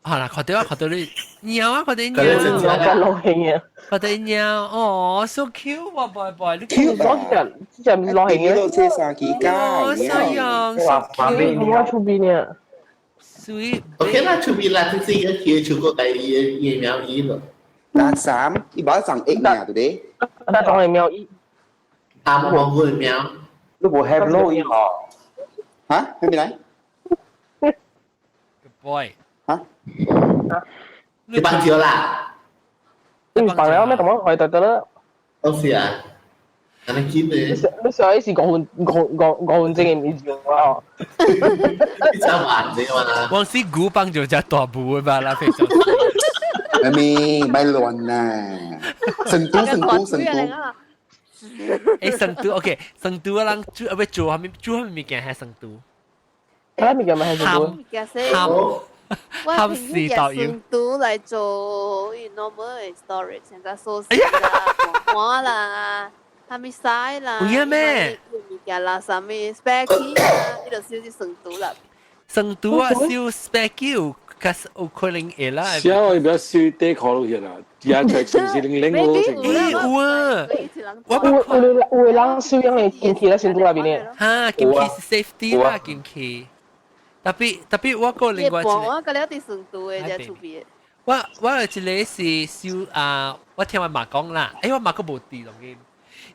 好啦，看到啊，看到你貓啊，看到貓。老興啊！看到貓，哦，so cute 喎，boy boy，你 cute，這隻唔是老興嘅。這三幾家。哦，so young，so cute。我出邊呢？ Sweet。 OK 啦，出邊啦，這是一個貼出過第疫苗醫了。那三，一把長一苗對不對？那長疫苗醫。啊，冇冇疫苗。你無 have 咯，伊吼。嚇？喺邊嚟？Good boy。嚇？你放少啦？你放了咩？同我去得得啦。都是啊。安尼緊咧。你上一次五分鐘嘅唔用啊？你真慢啫嘛。往時古幫就只大步的嘛啦，非常。咪咪咪亂啊！成都成都成都。誒，成都 OK，成都嘅人煮啊，要做蝦米煮蝦米物件係成都。蝦米物件咪係成都。鹹我平時成都來做 normal storage，像個壽司啦、黃瓜啦、蝦米屎啦、有影咩？物件啦，啥物 spaghetti 啦，伊就燒啲成都啦。成都啊，燒 spaghetti 有較有可能會啦。小我比較燒底褲落去啦，也出來清清靈靈喎。咦有啊，啊！我有有人收養的金器咧，成都內面的。哈，金器是 safety 啦，金器。特別特別，我個另外一個，我個了佇成都的只厝邊。我有一個是收啊，我聽我媽講啦，欸，我媽閣無佇當今。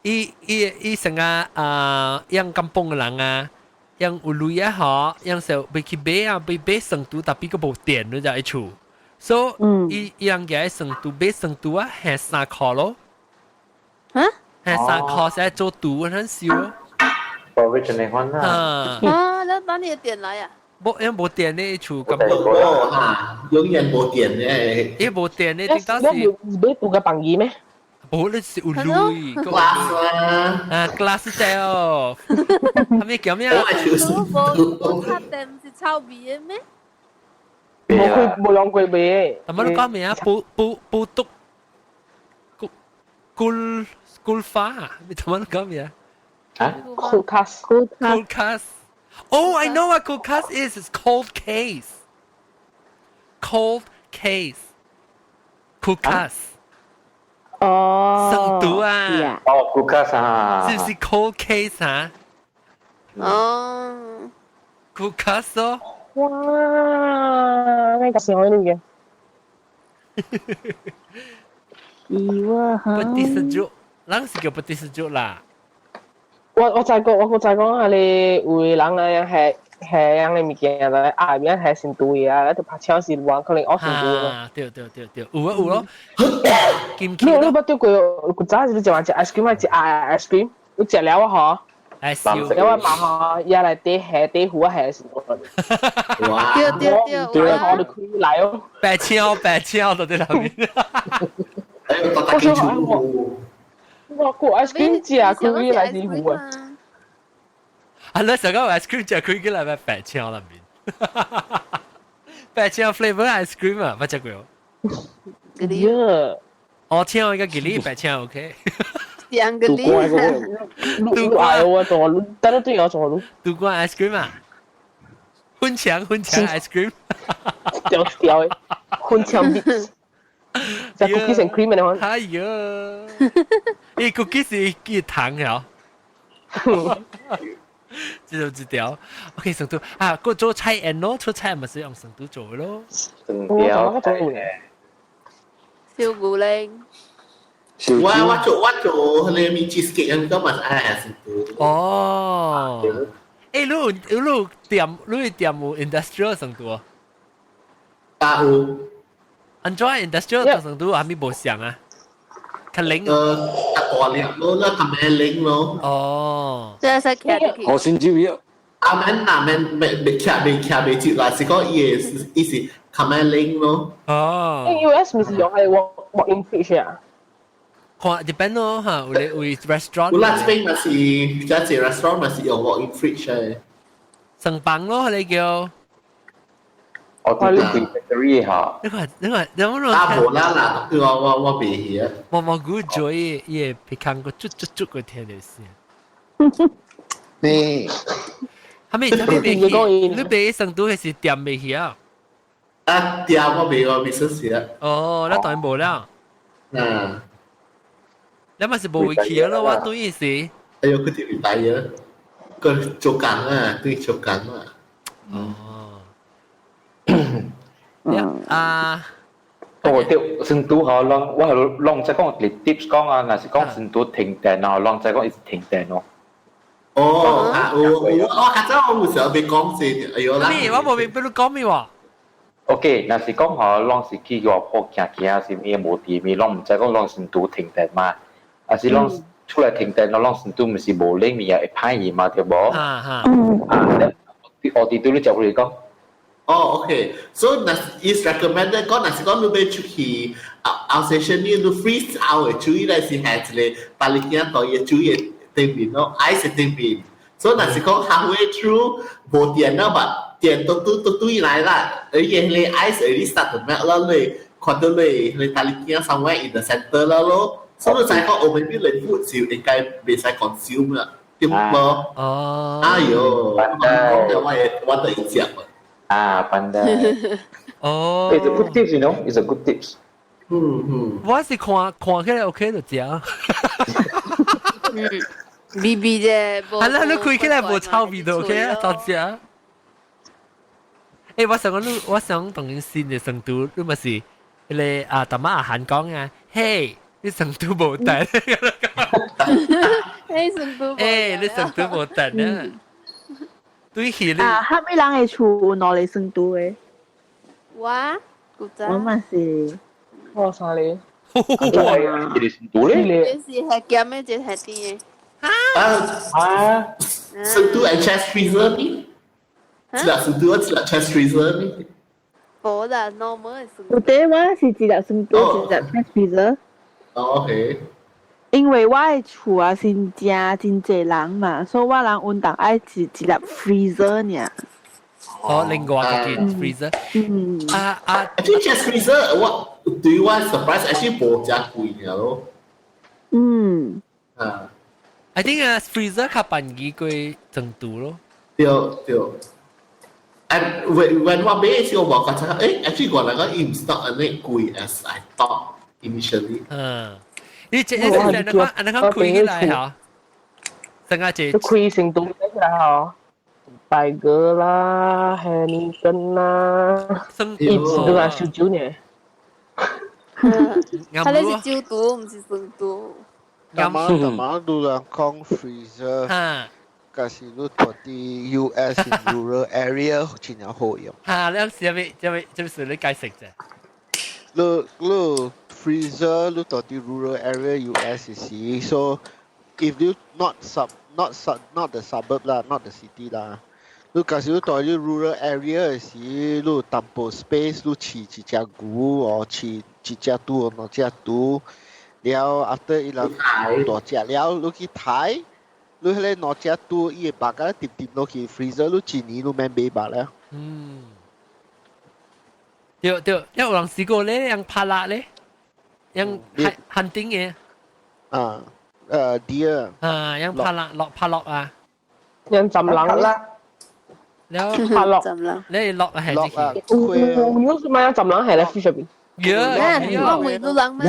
伊伊伊成個啊，養甘榜的人啊，養有鐳啊嗬，養時候欲去買啊，欲買成都，tapi 閣無電你知伊厝。所以伊伊人家成都買成都啊，還3箍咯。嚇？還3箍先做賭很少。寶貝，真係歡啦。啊，你哪裡的電來啊？無，因為無電咧厝咁。無嚇，永遠無電咧。伊無電咧，頂當時。買賭個房機咩？無，你是有鐳。 glass 啊。啊，glass 仔哦。係咪叫咩啊？無無插電毋是臭味的咩？無開無用過買。但係你講咩啊？布布布篤古古古花，你怎麼講咩啊？啊？Kulkas。 Kulkas. Oh, I know what kulkas is. It's cold case. Cold case. Kulkas. 哦。成都啊。哦，kulkas 啊。是不是 cold case 啊？哦。 Kulkas 哦。哇！那個是我呢嘅。有啊。 Peti sejuk，人是叫 peti sejuk 啦。我我知講，我知講啊！你有的人啊，係係樣的物件，來啊，邊係成都的啊，就拍車是話可能學成都的。啊，對對對對，有啊有咯。你你捌對過？古早時你食完食 ice cream，食 ice cream，你食了啊嗬？哎，燒。了我嘛嗬，也來底下底糊啊下是多。哇！對對對，對，我就開來哦。白超白超都佇內面。我想我我個 ice cream 食開來底糊啊。啊，你上個 ice cream 食開起來咪白超內面。白超 flavor ice cream 啊，捌食過。呀！我聽我一個吉利白超 OK。兩個杜關杜關我做，等等對我做。杜關 ice cream 啊，粉腸粉腸 ice cream，掉掉的，粉腸 mix，就 cookies and cream 的款。哎呦，伊 cookies 是叫糖了。這就這條，OK 成都啊，個做菜宴咯，做菜咪是用成都做咯。條燒牛奶。我我做我做迄個米 cheesecake 咁個嘛是愛成都。哦。欸，你有你店你店有 industrial 成都？啊有。按怎 industrial 成都係咪無像啊？較冷。較大粒咯，那較咩冷咯。哦。這係使徛好先至有。阿免那免未未徛未徛未接啦，是講伊個伊是較咩冷咯。哦。 US 毋是用係 walk in fridge 啊？看 depend 咯嚇，有咧有 restaurant。有啦，這邊嘛是，這隻 restaurant 嘛是用 walk in fridge 嘅。成房咯，你叫。哦，對對對，factory 嚇。你看你看，你有啊無啦啦，對我我我袂去啊。我我估做伊伊會別看個捽捽捽個聽就是。咩？係咪係咪袂去？你袂成都還是店袂去啊？啊，店我袂我未出事啊。哦，那當然無啦。嗯。你咪是無會去咯，我對意思。哎呦，佢條禮拜啊，個做工啊，對做工啊。哦。啊。我對成都嗬，攏我係攏在講你 tips 講啊，若是講成都停電啊，攏在講一直停電咯。哦，啊，我我我較早我有時候未講先，哎呦啦。咩？我無明白你講咩喎？ OK，若是講嗬，攏是去外坡行行是咩無電咩，攏毋知講攏成都停電嘛，還是攏出來停電咯，攏成都毋是無冷面會歹去嘛，對無？啊啊。啊，你我哋對你就會講。哦，OK，so 若 is recommended 講，若是講你欲出去 outstation 你你 freeze out 的水咧是係一個大力鏡袋嘅水的頂面咯，ice 頂面。所以若是講 halfway through 無電了嘛，電都都都對來啦，而且你 ice already start to melt 啦，你看到你你大力鏡 somewhere in the center 啦咯，所以你知講我們啲你 food 就應該袂使 consume 啦，對無？哦。哎呦，我講我也我都會食。啊，pandai. Oh. It's a good tips, you know. It's a good tips. 嗯嗯，我是看看起來 OK 就食。嗯，B B 啫，係啦，你開起來無臭味就 OK 啊，就食。欸，我想講你，我想當新的成都，你咪是彼个啊，大媽阿韓講啊，嘿，你成都無電，你成都，欸，你成都無電啊？對起你啊，蝦米人的厝有兩个成都的？我，古早，我嘛是，我三个。哇，一个成都咧？這是係鹹的，這係甜的。啊啊，成都係 chest freezer 呢？一粒成都，一粒 chest freezer 呢？無啦，normal 的成有對，我是一粒成都，一粒 chest freezer。哦，OK。因為我的厝啊是真真濟人嘛，所以我人運動愛一一粒 freezer 爾。哦，另外一個 freezer。嗯。啊啊，actually chest freezer 我對我 surprise actually 無遮貴爾咯。嗯。啊。 I think 啊，freezer 較便宜過成都咯。對對。And when 我買時，我無覺得，誒，actually 原來講伊毋是當按呢貴 as I thought initially。嗯。你這你這你講，你講開起來嚇，成個這開成都起來嚇，白鴿啦，海尼根啦，一直都係燒酒呢。佢哋是酒都，唔是成都。大馬大馬都人講 freezer，假是你住佇 US rural area 真正好用。嚇，你是啥物啥物啥物事你解釋者？你你 freezer 你住佇 rural area US 時，so if you not the suburb 啦，not the city 啦，你假是你住佇 rural area 時，你有淡薄 space，你飼一隻牛或飼一隻豬兩隻豬。了 after 伊人大隻了，你去刣，你彼个兩隻豬伊會肉甲挃挃落去 freezer，你一年你免買肉了。嗯，對對，有人試過咧，用拍蠟咧，用 hunting 嘅。啊，deer。啊，用拍蠟落拍落啊。用浸冷啦。了拍落。你落係落啊！有有什麼樣浸冷係咧 fish 入邊？有，我每都冷咩？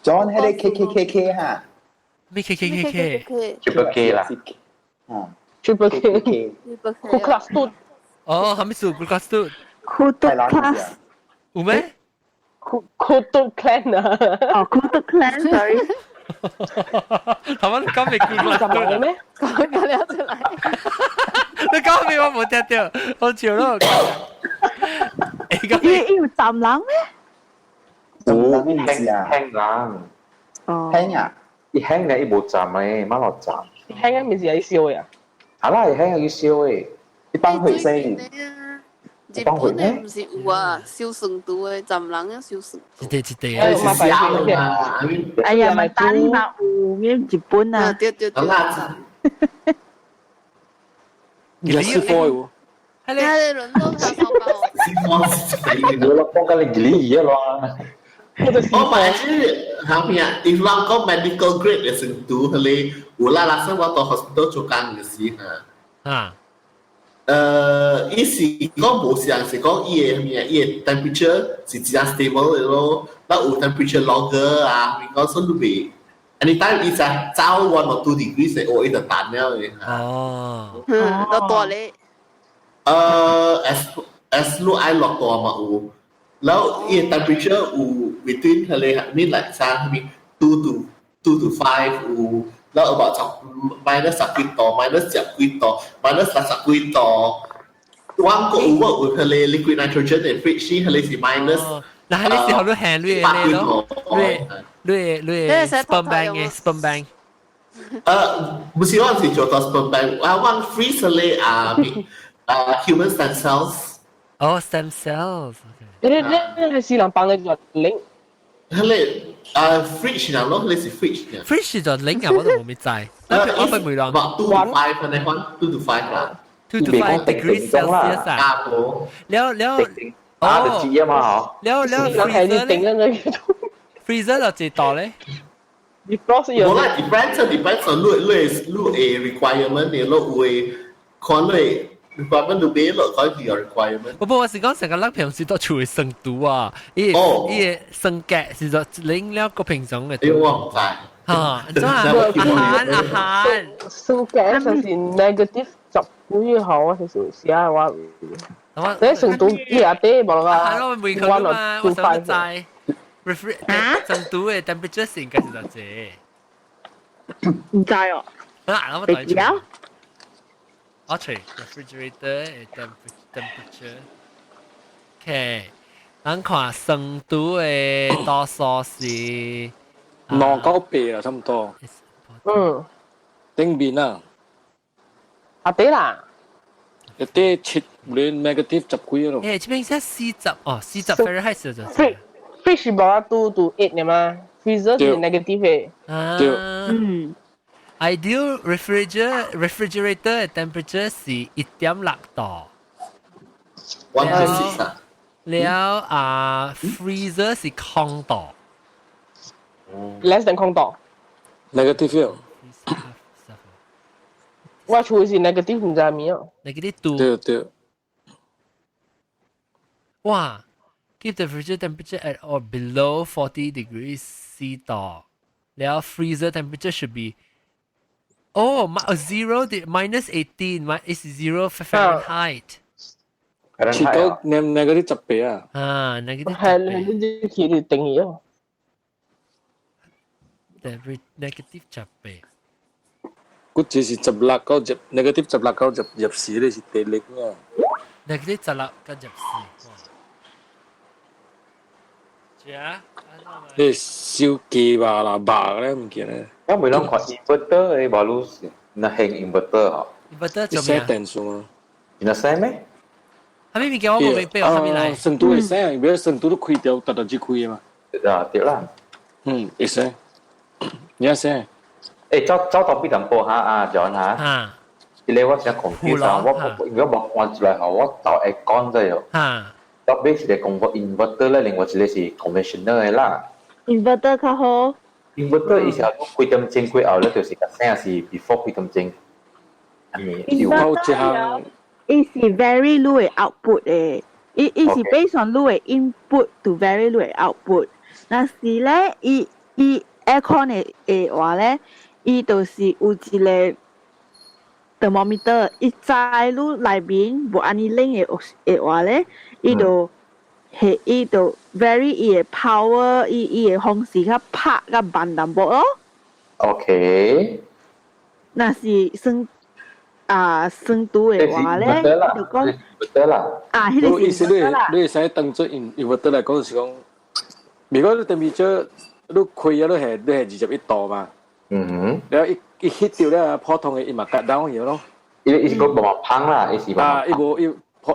John 迄個 K K K K 哈，咩 K K K K？ Triple K 啦，啊，Triple K K，酷 class 都，哦，係咪數酷 class 都？酷獨 class 有咩？酷酷獨 clan 啊！哦，酷獨 clan，sorry。頭先講未酷 class 都咩？講講了出來。你講咩我冇聽到，我笑咯。伊有浸人咩？有輕輕人，哦，輕啊，伊輕嘅伊無浸嘅，馬落浸。輕嘅咪是愛燒嘅啊？啊啦，伊輕嘅要燒嘅，一般會先。日本的毋是有啊，燒成都的，浸人啊燒成。一塊一塊啊，是啊，哎呀，咪打你嘛有咩日本啊？對對對。你係師傅喎。係你輪到他燒包。我落講緊你吉利嘢咯。我買是後面啊，if 人講 medical grade 嘅程度，佢有啦啦，生我到 hospital 做工嘅時嚇。啊。伊是講無像是講伊个咩，伊个 temperature 是真 stable 的咯，那有 temperature logger 啊，咪講說你袂，anytime 伊就走 1 or 2 degrees 我伊就彈了的。哦。嗯，落大咧。As 你愛落大嘛有，然後伊個 temperature 有 between 彼个 mean like 啥物 2 to 5 有。然後 about 十 minus 十幾度，minus 十幾度，minus 六十幾度。我個有 work with 彼個 liquid nitrogen 的 fridge，彼個是 minus。那係你時候你行你咯，你你你 sperm bank 嘅 sperm bank。唔是我是做到 sperm bank，我我 freeze 咧啊啊 human stem cells。哦，stem cells。你你你係是人幫你做零。彼個啊 fridge 嗱咯，彼個是 fridge 嘅。 fridge 就零啊，我都冇咩知。我我每人。 2 to 5 可能換 2 to 5 啦。 2 to 5 degrees Celsius 啊。啊，無。了了。啊，就知啊嘛嗬。了了 freezer 咧。freezer 就幾度咧？無啦，depends depends on 你你你的 requirement 你你有的看你 requirement 都俾落講係有 requirement。不過我是講成個咱平時都厝的酸度啊，伊伊的酸格是就冷了個平常的。哎我唔知。嚇，真係阿韓阿韓，酸格就是 negative 十幾號啊，就是時啊我。你成都伊也啲無啦，係咯，每個嘛，我想知。refri 成都的 temperature 是應該是多少？唔知哦。啊，我你知啊？我揣 refrigerator 的 temperature。OK，咱看成都的多數是 2到8啦，差唔多。頂面啊。啊對啦。一啲7連 negative 十幾咯。誒，這邊寫40哦，40 Fahrenheit 是就。 Fridge 無 2 to 8 呢嘛，freezer 是 negative 的。啊。對。Ideal refrigerator temperature 是1.6度。 1 to 6 啊。了啊，freezer 是0度。 Less than 0度。 Negative。我厝是 negative 唔知咩哦。 Negative 2。對對。哇！Keep the refrigerator temperature at or below 40 degrees C 度。了 freezer temperature should be oh zero minus 18 is 0 Fahrenheit。切到 negative 18啊。啊，negative 係你你去定義哦。 Negative 18。佢只是16到十 negative 16到十入時咧是地力啊。 Negative 16到14。哇！你燒雞肉啦，肉咧唔見咧。我每啷看 inverter 的無路是那行 inverter 吼。 Inverter 做咩？電數啊。你那使咩？係咪物件我無明白，係咪來？成都會使啊，如果成都都開掉，特特只開嘛。啊，對啦。嗯，會使。你使。誒，走走到邊淡薄哈啊，John 哈。啊。這個我真 confuse 啊，我如果無看出來吼，我就會講咗喲。啊。特別是講個 inverter 咧，另外一個是 conventional 的啦。 Inverter 較好。 Inverter 伊是幾點鐘過後咧，就是較醒是 before 幾點鐘。係咪？ Inverter 伊是 vary 你的 output 的，伊是 based on 你的 input to vary 你的 output。若是咧，伊伊 aircon 的的話咧，伊就是有一個 thermometer，伊知你內面無按呢冷的的話咧，伊就係伊就 vary 伊的 power，伊伊的方式較拍較慢淡薄咯。 若是算啊酸度的話咧，就講得啦。啊，彼個意思你是啦。你會使當做 inverter 來講是講，如果你 temperature 你開啊，你係21度嘛。然後一一 hit 到咧，普通的伊嘛 cut down 去咯。伊伊是講無香啦，伊是啊，伊無伊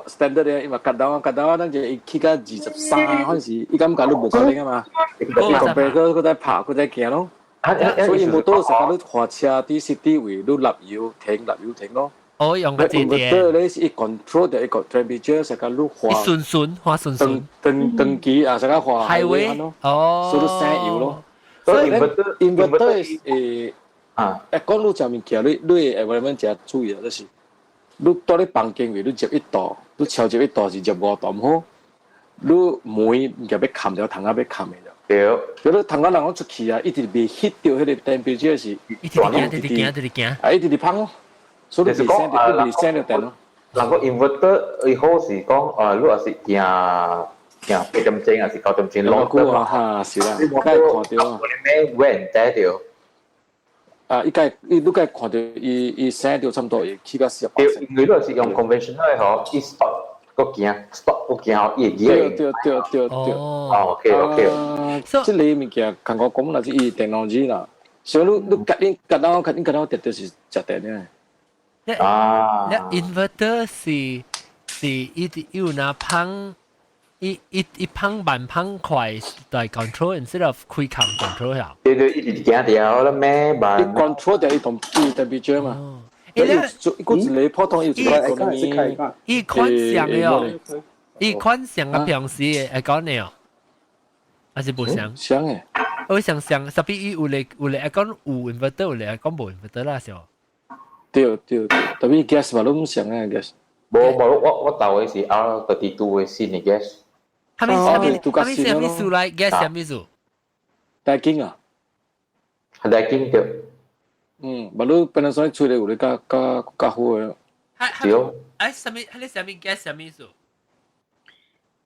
standard 的，伊嘛 cut down，cut down，咱就伊起到23，還是伊感覺你無夠冷啊嘛。伊 compare 佢佢在拍，佢在行咯。所以摩托成日你駛車佇 city 位，你立油停，立油停咯。哦，用個這電。你是伊 control 掉一個 temperature，成個你駛。順順，駛順順。長長期啊，成個駛 highway 咯。哦。所以省油咯。所以 inverter 誒啊，誒講你食物件，你你 environment 誠注意啊，就是你蹛咧房間位，你熱1度，你超熱一度是熱5度毋好，你門物件欲冚著，窗仔欲冚的。對。如果窗仔人講出去啊，一直袂 hit 到彼個 temperature 是，一直行，一直行，一直行。啊，一直芳咯。所以你袂省，你袂省著電咯。人個 inverter 伊好是講，你若是行行8點鐘，還是9點鐘，老久啊，哈，是啦，該看著啊。你咩 when 知著？啊，伊該伊你該看著伊伊省著差不多會起到48。對，因為你若是用 conventional 的吼，伊 stop 閣行，stop 閣行，伊會記。對對對對對。哦，OK OK。這個物件，韓國講啦，是伊電腦機啦。所以你你夾你夾到夾你夾到特別是食電的。啊。那 inverter 是是伊有拿芳，伊伊伊芳慢芳快來 control instead of 開冚 control 呀。對對，一直行掉啦咩慢。伊 control 掉伊同伊 temperature 嘛。伊個一個普通有一個咩？伊款上的哦，伊款上個平時會講你哦，還是無相？相的。我想想，特別伊有咧有咧講有 inverter，有咧講無 inverter 啦，是哦。對對對，特別 gas 嘛，攏毋相啊 gas。無無，我我鬥嘅是 R32 嘅新嘅 gas。係咪係咪係咪係咪數來 gas 係咪數？大經啊，係大經對。嗯，無你 Panasonic 出嚟有咧較較較好嘅。對。哎，啥物？係你啥物 gas 啥物數？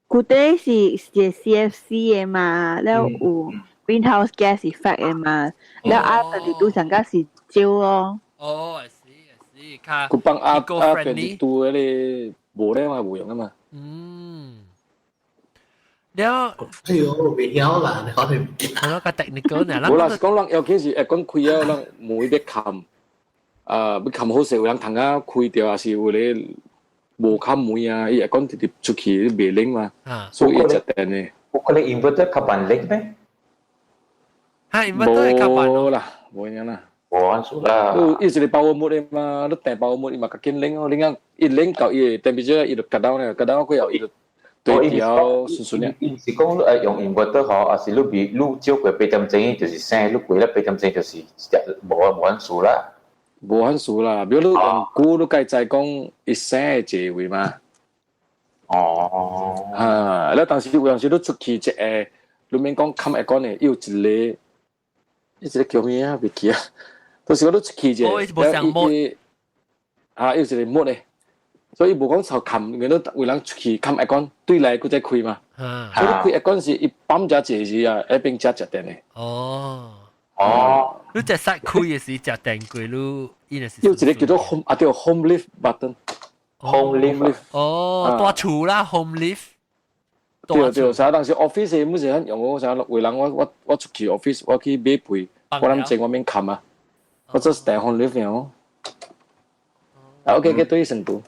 古底是是 CFC 嘅嘛，了有 greenhouse gas effect 嘅嘛，了 R32 上加是少咯。哦，I see, I see，較佢幫 R R22 嗰個無咧嘛，無用啊嘛。嗯。了，哎呦，未曉啦，你可能我個 technical 呢？無啦，是講人尤其是會講開啊，人門欲冚，啊，欲冚好勢，有人通啊開掉，還是有咧無冚門啊，伊會講直直出去袂冷嘛，所以伊食電的。有可能 inverter 較慢冷咩？哈，inverter 較慢。無啦，無影啦。無按數啦。伊一個 power mode 嘛，你訂 power mode 伊嘛較緊冷哦，冷啊，一冷到伊個 temperature 伊就降到咧，降到過後伊就對調順順咧。伊是講你用 inverter 吼，還是你比你少過8點鐘就是省，你過了八點鐘就是無無按數啦。無按數啦，比如你用久，你該知講伊省的濟位嘛。哦。啊，你當時有陣時你出去一個，你免講冚 aircon 的，伊有一個，伊一個叫咩啊？袂記啊。到時我你出去一個，伊啊，伊有一個 mode 的，所以無講臭冚，因為你有人出去冚 aircon，對來閣再開嘛。所以你開 aircon 是伊泵遮濟時啊，一邊遮食電的。哦。哦。你隻塞開嘅時食電過，你伊就是。有一個叫做 home 啊，對 home lift button。 home lift。哦，大厝啦，home lift。對對，啥當時 office 每時用我啥，為人我我我出去 office，我去買被，我諗正我免冚啊，我做訂 home lift 哦。啊，OK，佢對成都。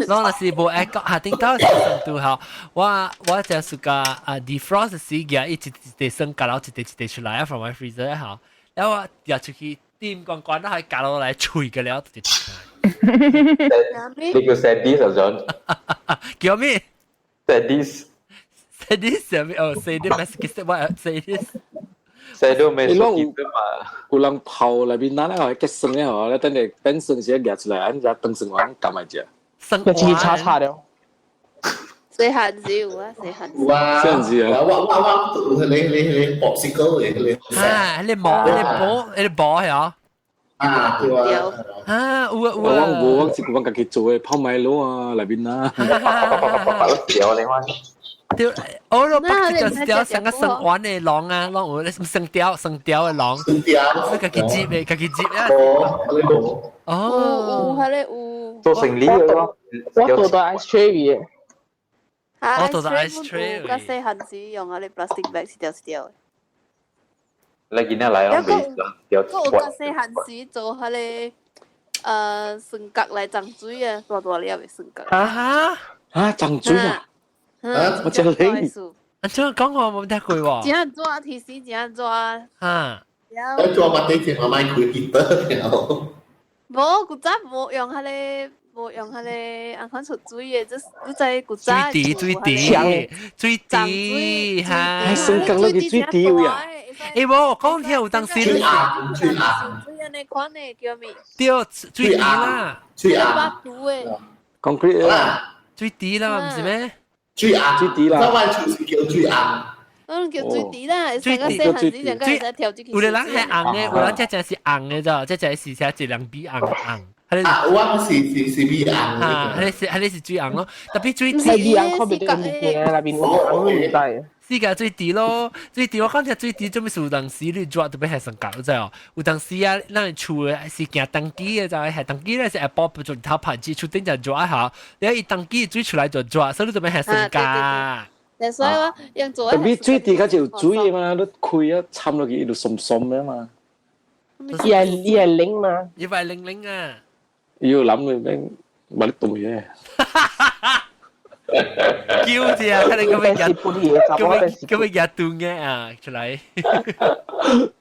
我若是無愛講，下頂到是成都吼，我我就是個啊 defrost 時嘅，一一一塊霜降落，一塊一塊出來啊，from my freezer 吼，然後我掉出去點關關都係降落來脆嘅了，就你叫 sadist 啊，想？叫咩？sadist。 sadist 係咩？哦，sadist masochist，我 sadist。 sadomasochism 嘛。有人泡內面，咱那個結霜的吼，咧等下變霜時夾出來，按只當霜丸夾埋食。生一次叉叉了。細漢子有啊，細漢子。有啊，細漢子啊。我我我你你你 popsicle 嘅你。啊，你磨你磨你磨係啊？啊，對啊。啊，有啊有啊。我無，我是我家己做的泡麥滷啊，內面啊。掉你看。對，我都北一條成個生丸的籠啊，籠有生條生條的籠。生條。是家己摺的，家己摺啊。哦，哦。有，彼個有。做生理的咯。我做到 ice tray 嘅。我做到 ice tray。甲細漢子用啊，你 plastic bag 一條一條的。你今仔來攏袂條。我有甲細漢子做彼個，酸角來浸水啊，大大粒的酸角。啊哈！浸水啊！啊！我真靈。啊，這講我冇聽過喎。真怎提示真怎？啊。我做乜啲錢我買開 heater 了。無，古早無用彼個，無用彼個，按款出水的，這你知古早。水滴水滴水滴哈。酸角落去水滴位啊！欸，無，講聽有當時。水鴨，水鴨。水按呢款的叫咩？對，水滴啦。水鴨。 concrete 啦。水滴啦，毋是咩？水鴨，水滴啦。我阮厝是叫水鴨。我叫水滴啦，水滴細漢子兩個會使跳進去。有的人係紅的，有人這只是紅的咋，這只是寫一兩筆紅紅。啊，我是是是米紅。啊，彼是彼是水紅咯，特別水滴。米紅看袂到物件，內面有紅唔知。是個水滴咯，水滴我講聽水滴做咩事？有當時你抓特別係上搞，知哦？有當時啊，咱厝的是行登機的，就係登機咧是 Apple 不做頭盤子，厝頂就抓下，你一登機水出來就抓，所以你做咩係上架？所以我用做。特別水滴較就有水的嘛，你開啊摻落去，伊就鬆鬆的嘛。伊係伊係冷嘛？伊係冷冷啊！伊有諗佢咩？冇得動嘅。叫住啊！睇你咁樣日，咁樣咁樣日斷嘅啊出嚟。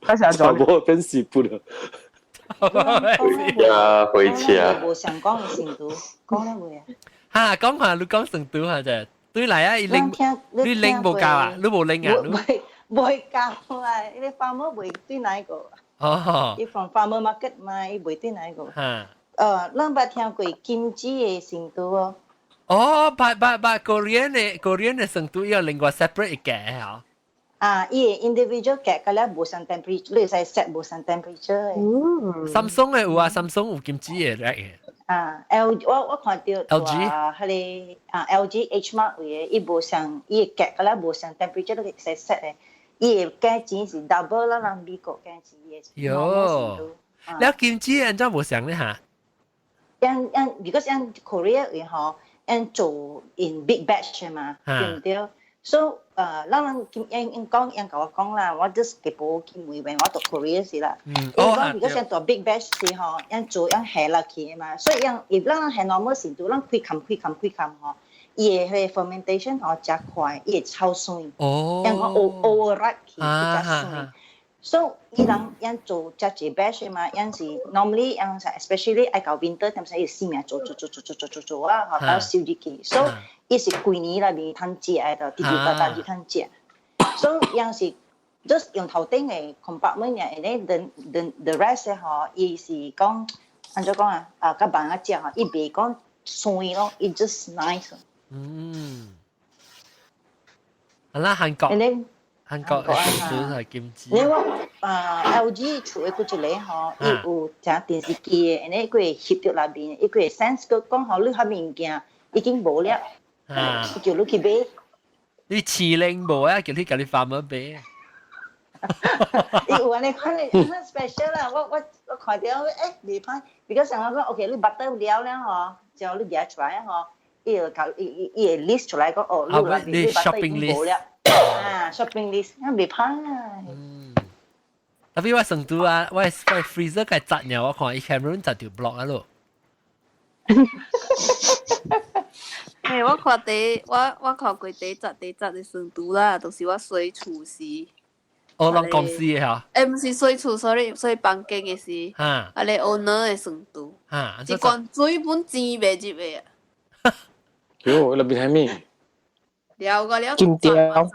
開始做，無變死不了。呀，回車。無想講的成都，講了未啊？哈，講下你講成都下啫。對嚟啊，伊拎你拎無夠啊？你無拎啊？未未夠啊！伊個 farmer 袂對哪個？哦。伊 from farmer market 嘛，伊袂對哪個？哈。咱捌聽過金子的成都哦。哦，捌捌捌，Korean 的成都有另外 separate 嘅嚇。啊，伊個 individual 格個了無相 temperature，你會使 set 無相 temperature 的。 Samsung 的有啊，Samsung 有金子的 rack 的。啊，L 我看到 LG 彼個啊 LG H Mart 位的，伊無相，伊個格個了無相 temperature，你會使 set 的。伊個價錢是 double 啦，咱美國價錢的。喲，了金子按怎無相咧嚇？因因，because 𪜶 Korea 位吼，𪜶做 in big batch 嘛，對唔對？So 咱人𪜶𪜶講，𪜶共我講啦，我 just 給無去問問我讀 Korea 時啦。伊講，如果想做 big batch 時吼，𪜶做𪜶下落去嘛，所以𪜶 if 咱人係 normal 程度，咱開冚開冚開冚吼，伊的彼個 fermentation 吼誠快，伊會臭酸。𪜶講 overripe 去，誠酸。So 伊人𪜶做遮濟 batch 嘛，𪜶是 normally 𪜶是 especially 愛到 winter，點使伊死命做做做做做做做做啊，吼到收入去。So 伊是規年內面通食的，直直達達就通食。所以𪜶是 just 用頭頂的 compartment 爾，and then the rest 吼，伊是講按怎講啊？啊，較慢仔食吼，伊袂講酸咯，伊 just nice。嗯，好啦，韓國。韓國嘅食係金子。你我啊 LG 厝的佫一個吼，伊有隻電視機的，and then 佢會翕著內面，伊佢會 sense 佢講吼，你彼物件已經無了，叫你去買。你飼靈無啊？叫你共你 farmer 買。伊有按呢款的 special 啦，我看著袂歹，比較上我講 OK，你 butter 了了吼，之後你舉出來吼，伊會共伊伊伊會 list 出來講哦，你內面你 butter 已經無了。啊，shopping list，啊袂歹啊。嗯。特別我成都啊，我 freezer 該砸了，我看伊 Cameron 砸條 block 啊咯。欸，我看第我我看過第一集第一集的成都啦，就是我洗厝時。哦，攏公司的嚇。欸，毋是洗厝，sorry，洗房間的時。啊，咧 owner 的成都。一罐水本錢袂入的啊。喲，內面係咩？了個了。金條。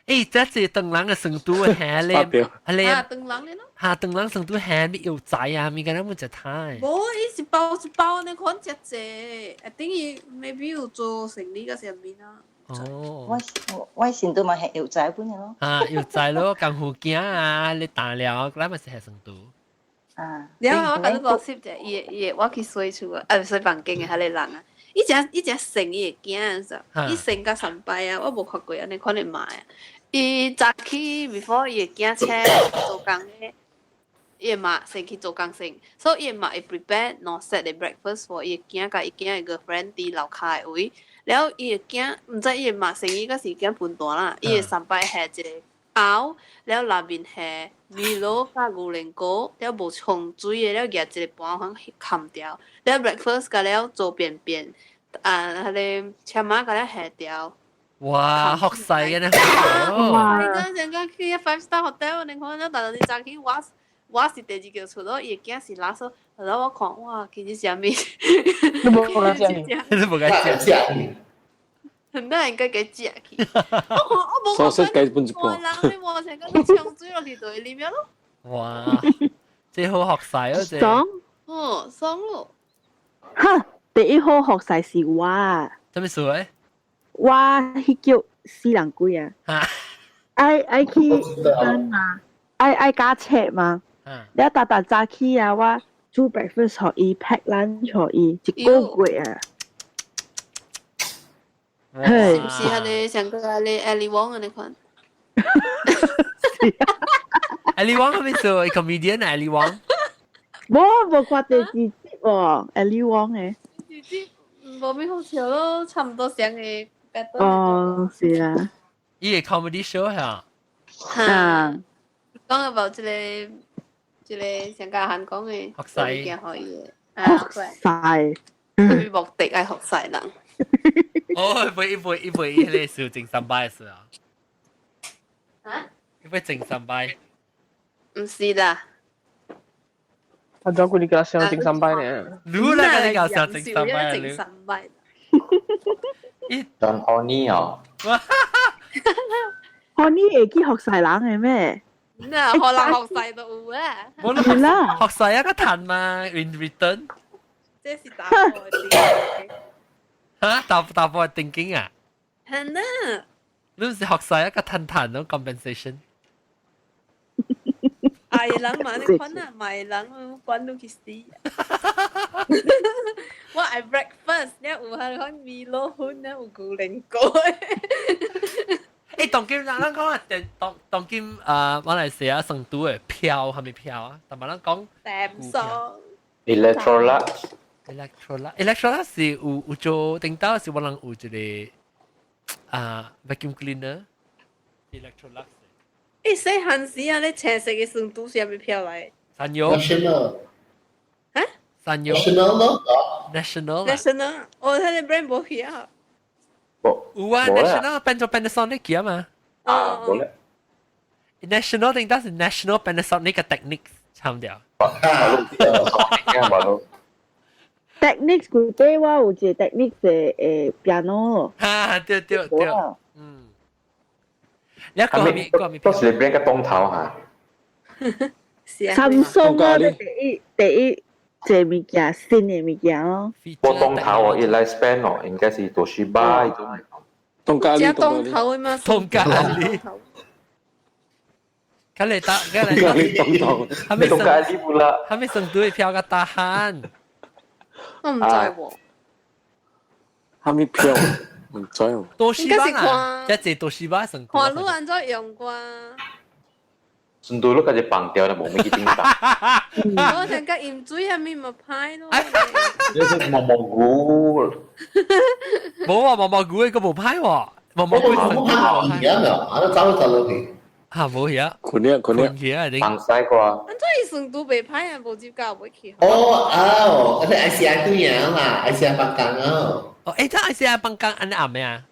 欸，這是唐人的成都的蝦咧，係咧。啊，唐人的咯。嚇，唐人成都蝦咪有仔啊，咪敢若冇食太。無，伊是包一包呢款食濟，啊等於 maybe 有做生理個啥物啊。哦。我成都嘛係有仔本的咯。啊，有仔咯，功夫囝啊，你打了，咱嘛是係成都。啊。了後我共你講攝者，伊伊我去洗厝啊，啊洗房間的彼個人啊。伊誠伊誠生伊的囝是，伊生甲三擺啊，我無看過按呢款的媽啊。伊早起 before 伊的囝請做工的，伊的媽先去做工先，所以伊的媽會 prepare 兩 set 的 breakfast for 伊的囝佮伊囝的 girlfriend 佇樓跤的位。了伊的囝毋知伊的媽生意閣是囝笨蛋啦，伊會三擺下一個甌，了內面下 Milo 佮牛奶糕，了無沖水的，了舉一個盤番冚掉，了 breakfast 佮了做便便，啊，彼個車馬佮了下掉。哇，學勢嘅呢！哇！你講成個去 five star hotel，你看了，但是你早起我是第二個出咯，伊的囝是 last，後來我看哇，其實啥物？你無敢食？你無敢食？很多人該給食去。我看我無所以雞本一半。人你無成個沖水落去就會裡面咯。哇！這好學勢啊！這爽。哦，爽咯。哈！第一好學勢是我。啥物事咧？我彼叫死人鬼啊！愛愛去嘛，愛愛駕車嘛。了逐逐早起啊，我煮 breakfast 予伊，pack lunch 予伊，一個月啊。嘿，是毋是彼個上個彼個 Ali Wong 按呢款？ Ali Wong 係咪做 comedian Ali Wong？無無看第二集喎，Ali Wong 的。第二集無咩好笑咯，差唔多上個。哦，是啊。伊個 comedy show 嚇。哈。講 about 這個這個上個韓國的學勢可以的。學勢。佢目的愛學勢人。哦，會會會彼個是整三擺是啊。啊？會整三擺？毋是啦。我早過你叫他想整三擺呢。你來個你搞想整三擺整三擺。當 Honey 哦。 Honey 會去學勢人的咩？那可能學細都有啊。冇啦，學細一個彈嘛，in return。這是大波的。嚇，大大波定經啊？係啊。你唔是學細一個彈彈咯，compensation。愛人嘛，你看啊，買人關到去死。我愛 breakfast，你有係看米羅粉，你有牛奶糕。誒，當今人咱講啊，當當今啊，馬來西亞成都的票係咪票啊？但係咱講 Samsung。 Electrolux。 Electrolux，Electrolux 是有有做頂到是我人有一個啊 vacuum cleaner。Electrolux。誒，細漢時啊，你青色嘅成都是啥物票來？三洋。 National。嚇？三洋。 National 咯。 National。 National，我睇你 brand 無去啊。有啊，National 變做 Panasonic 嘅嘛。啊，冇咧。 National 定得是 National Panasonic 嘅 Technics 參掉。 Technics 古底我有一個 Technics 的誒 piano。哈，對對對，嗯。你講咩？講咩？都是你邊個當頭嚇？是啊。 Samsung 啊，第一第一這物件新的物件咯。我當頭哦，伊 lifespan 哦，應該是東芝種。東咖喱，東頭的嘛。東咖喱。佢嚟打，佢嚟咖喱當頭。係咪東咖喱不啦？係咪成都的票個大漢？我唔知喎。係咪票？唔知喎。多西巴啊！一隻多西巴成。看你按怎用啩？成都你開始放掉啦，無咩去頂打。我想講飲水係咪咪歹咯？你是毛毛菇。冇啊，毛毛菇個無歹喎，毛毛菇成都無歹。啊，啊，走走落去。嚇冇嘢。困了困了。去啊！放西瓜。按怎伊成都袂歹啊？無接教袂去。哦哦，嗰啲 ICI 對樣啦，ICI 放工啊。哦，誒，這 ICI 放工按呢暗咩啊？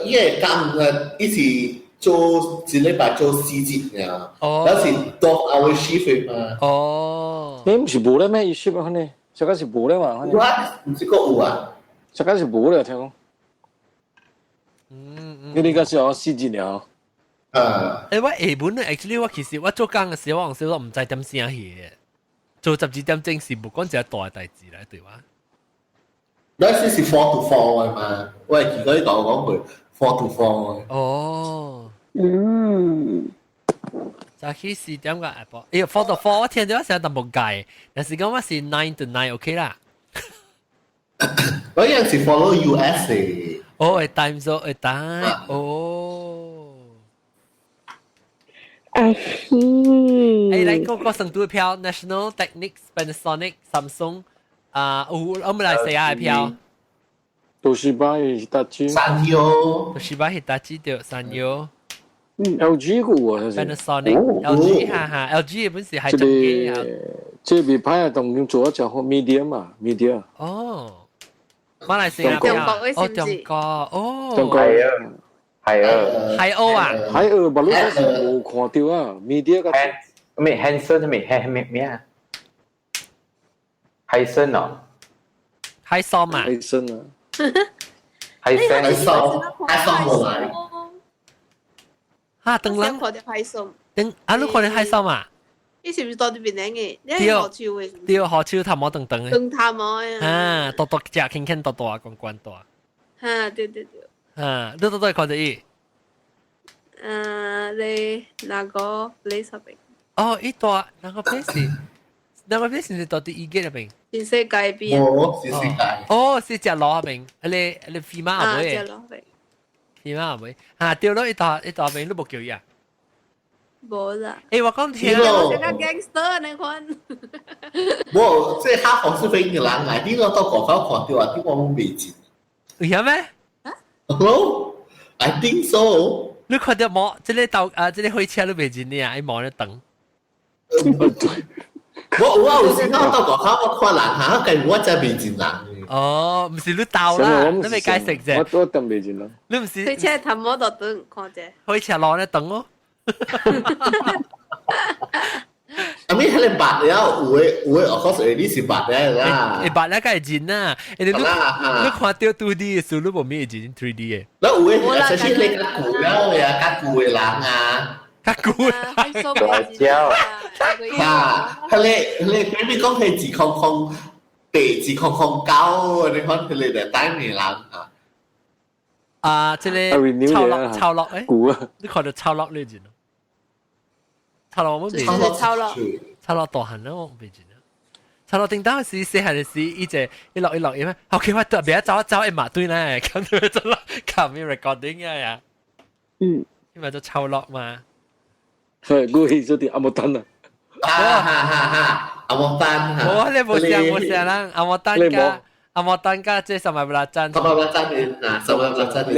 伊個工誒，伊是做一禮拜做四節爾，哦，那是12 hour shift 嘛。哦，你唔是無咧咩？伊 shift 可能，這個是無咧嘛？我唔是個有啊，這個是無咧，聽講。嗯嗯，你呢個是我四節了。啊！誒，我下本咧，actually 我其實我做工嘅時候，我時我唔知點聲去嘅，做12點鐘是無講一個大代誌來對吧？嗰時是 4 to 4 嘅嘛，我係見過啲同我講過 4 to 4 嘅。哦，嗯，早起4點個下晡，哎呀 4 to 4，我聽到我成日都冇計，但是講我是 9 to 9 OK 啦。我有陣時 follow US 嘅。哦，會 time zone 會 time，哦。哎嘿！誒，來個個成都的票，National Technics、Panasonic、Samsung，啊，有我們來西亞的票。東芝hitachi。三洋。東芝hitachi 對，三洋。 LG 個有啊，Panasonic、LG 哈哈，LG 本是係中機啊。這個品牌當中做咗好 Midea 嘛，Midea。哦，馬來西亞中國哦，中國哦，中國係啊，係啊，海鷗啊，海鷗，無你是無看到啊，Midea 個。咩 Hanson 咩咩咩啊？海參哦，海參啊，海參啊，海參，海參，海參冇來。哈，等人看到海參，等啊，你看到海參啊？你是唔是到這邊嚟嘅？你係何處嘅？對，何處頭毛等等嘅。長頭毛啊！啊，多多食輕輕多多啊，關關大。哈，對對對。啊，你到底看到伊？啊，你哪個 place 入邊？哦，伊大哪個 place？哪個 place 是到底伊個入邊？新世界邊。哦，新世界。哦，是食螺邊，你你飛馬後尾。啊，食螺邊。飛馬後尾，啊，對咯，一大一大邊你無叫伊啊？無啦。誒，我講聽。我像個 gangster 那款。無，這哈佛是飛嘅人來，你我到外口看到啊，啲我未見。有咩？Hello，I think so。你看到冇？這個到啊，這個火車你未見呢啊？伊望咧等。我有啊，有時我到外口我看人嚇，計我真未見人。哦，唔是你鬥啦，你未解釋啫。我等未見啦。你唔是。火車頭毛就等看者。火車路咧等哦。啊，咪迄個捌了，有的有的，of course 你是捌的啦。會捌了梗係真啊！你你看到 2D 的時候，你無咩會認 3D 的。那有的，其實你較舊了的啊，較舊的人啊，較久。大蕉。啊，佢你你講係20082009，你看佢哋就帶你人啊。啊，這個抄落抄落誒，你看到抄落呢字咯？抄落我未。抄落。抄落大漢啦，我未見。抄落頂當時細漢時，伊就一落一落咩？OK，我特別走走一馬對咧，咁就走啦，靠咩 recording 啊呀？嗯，因為就抄落嘛。係，我去咗啲阿莫丹啊。啊哈哈哈！阿莫丹。我你冇聲冇聲啦，阿莫丹加阿莫丹加這十萬布拉贊。十萬布拉贊嘅啊，十萬布拉贊嘅，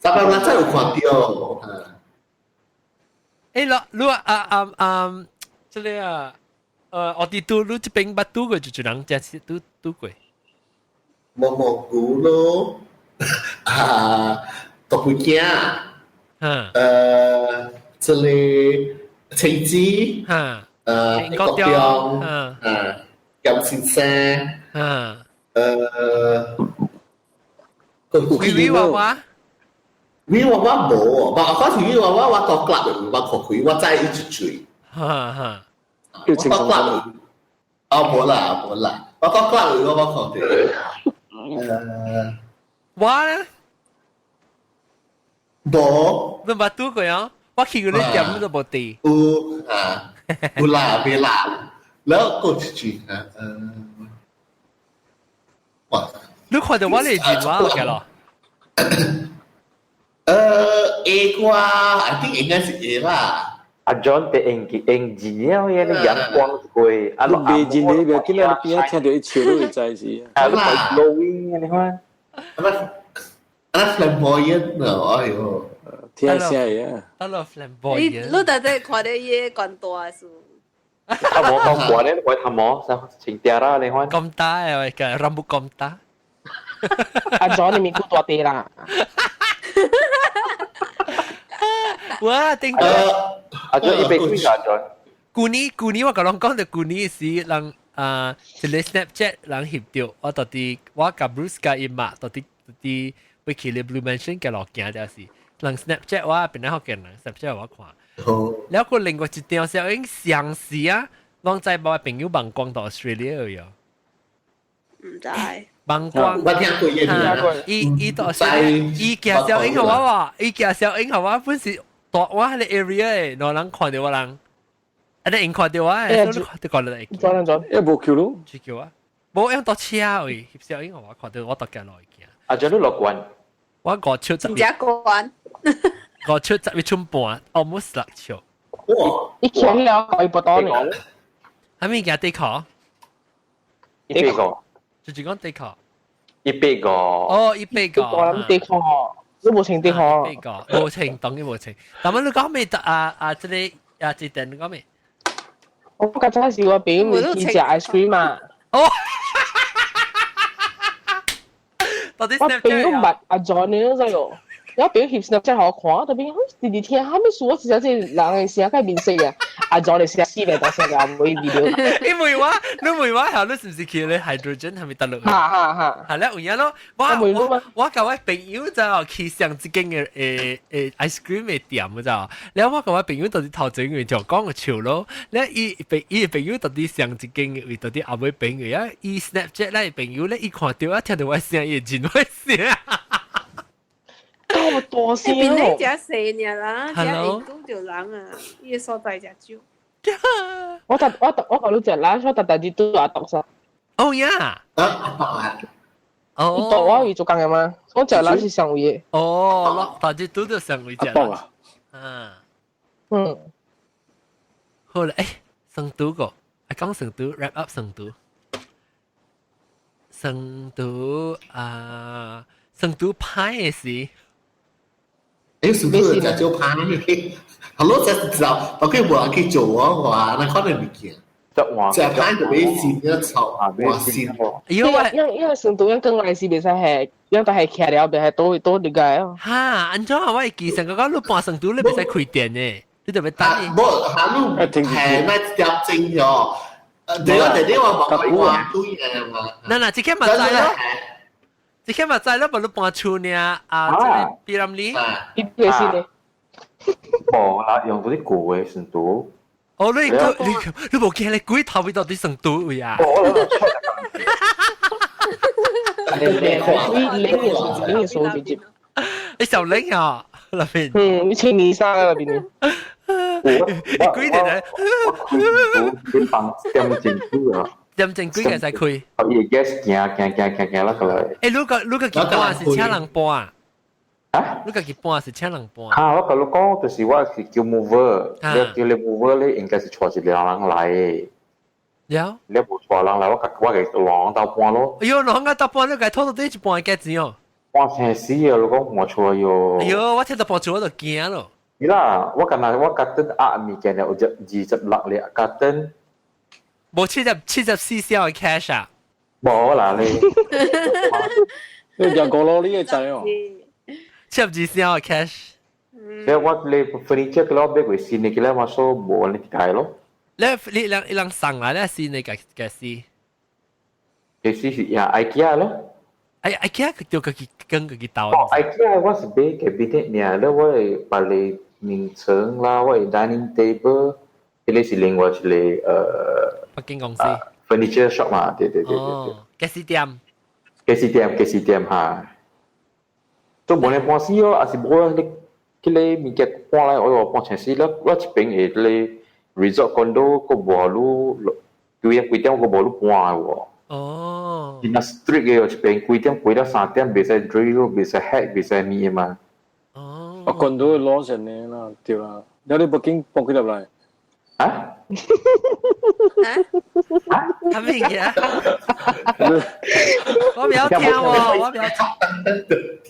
十萬布拉贊有看到。誒，落如果啊啊啊，這裡啊。我哋拄你這邊捌拄過就一人真是拄拄過。毛毛菇咯，啊，豆腐羹，這裡青子，國中，甘先生，微微娃娃，微娃娃無，我講是微娃娃，我到 club 有捌看開，我知伊一嘴。哈哈。我到 club 啊，無啦無啦，我到 club 我捌看著。我咧，無，你捌拄過啊？我去過你店你都無佇。有啊，有啦，袂啦，然後過一句啊，哇！你看到我嚟電話嘅咯？ A 啩，I think 應該是 A 啦。阿 John 被用用字了，伊個陽光過，啊落未進你袂見啊，你邊仔聽到伊笑都會知是。啊，你 glowing 你看。啊，flamboyant 啊，哎呦，聽聲嘅。啊，落 flamboyant。你到底看到伊個關大數？頭毛講過咧，我頭毛穿嗲啦，你看。咁大嘅，個 rambut 咁大。阿 John 你面骨大啲啦。哇！頂阿 John 一百幾啊，John。舊年舊年我甲人講到舊年時，人啊一個 Snapchat 人翕到，我到底我甲 Bruce 甲伊媽到底到底要去咧 Blue Mansion 嘅路行就是，人 Snapchat 我邊個福建人 Snapchat 我看。了個另外一張小影相似啊，攏知無朋友望光到 Australia 去。唔知。望光。我聽過嘢。伊伊到 Australia，伊行小影互我喎，伊行小影互我本是。我喺個 area 誒，兩人看到我人，啊你因看到我，所以你講落嚟。轉轉，一無橋咯，住橋啊，無用搭車位，翕小影我看到我搭架落去行。啊，就你落關，我五尺十，真關， 5尺11寸半，almost 6尺。哇！一千了，佢不多呢。係咪叫地殼？ 150。就是講地殼。 150。哦，150。地殼。都無穿地殼。一百個無穿，當然無穿。但係你講咩？啊啊，這個啊，這點你講咩？我剛才是我朋友去食 ice cream 啊。哦。到底我朋友捌阿 John 你都知哦。我朋友翕 Snapchat 予我看，特別直直聽，啥物事我實在這人的聲較面色啊。阿 John 的聲400多聲個每 video。你問我，你問我，後你是唔是去咧 hydrogen 係咪得落？哈哈哈。係咧，有影咯。我我甲我朋友就去上一間嘅誒誒 ice cream 嘅店就，然後我甲我朋友到底頭前位就講個笑咯。咧伊朋伊朋友到底上一間嘅位到底後尾朋友啊，伊 Snapchat 咧朋友咧，伊看到啊，聽到我聲，伊真會聲。咁多聲哦！邊你食細爾啦，食會拄著人啊，伊個所在誠少。我特我特我舊你食啦，我特特日拄阿獨啥。哦呀！啊！哦，獨我會做工嘅嘛，我食啦是上位嘅。哦，我特日拄著上位食啦。嗯。嗯。好啦，誒，成都個，啊講成都 wrap up 成都，成都啊，成都歹嘅事。誒，成都食少歹，好咯，食知道，包括無人去做啊，話那可能物件。食歹就買線一臭，哇線。因為因為成都人更來是袂使係，因為係徛了，袂使倒倒入來啊。哈，安怎啊？我會記成個講你搬成都你袂使開店呢，你就欲等。無，哈，你係那一點鐘喲。對啊，對對，我冇講對啊嘛。嗱嗱，這個嘛知咯。這個嘛知咯，無你搬厝呢？啊，這個比林里。伊個是呢？無啦，用到啲舊嘅成都。哦，你你你無見你鬼頭尾到底成都位啊？你你手直接。你受領啊，那邊。嗯，你千二三啊那邊。你幾點咧？你放點正幾啊？點正幾個使開？哦，伊 gas 行行行行行啦個來。欸，你個幾半是請人搬啊？啊？你家己搬是請人搬？啊，我甲你講，就是我是叫 mover，你叫你 mover 咧，應該是帶一個人來。了？你無帶人來，我家我嘅攏斗搬咯。哎喲，攏個斗搬，你家拖到底一半嘅錢哦。搬成死啊！你講換出來喲。哎喲，我聽到搬出我就驚咯。是啦，我敢若我家陣壓物件有26粒家陣。無74簫嘅 cash 啊？無啦你。你入個攞呢個仔哦。72簫嘅 cash。你我你 furniture 嘅攞買過新的嘅咧，我說無你解咯。你你人人送來咧新的嘅嘅是？嘅是是呀 IKEA 咯。哎 IKEA 就家己跟家己鬥。哦，IKEA 我是買 cabinet 爾，咧我會把你眠床啦，我的 dining table，彼個是另外一個北京公司 furniture shop 嘛，對對對對對。家私店。家私店，家私店哈。做無呢搬死哦，還是無你彼個物件搬來，我搬成死了，我這邊的彼個 resort condo 閣無愈幾點幾點閣無愈搬的喎。哦。真 strict 的，這邊幾點過了3點，袂使 drill，袂使 hack，袂使物的嘛。哦。啊，condo 攞成年啦，對啦。了你北京搬幾粒來？啊？啊？係咩嘢？我唔要聽喎，我唔要聽。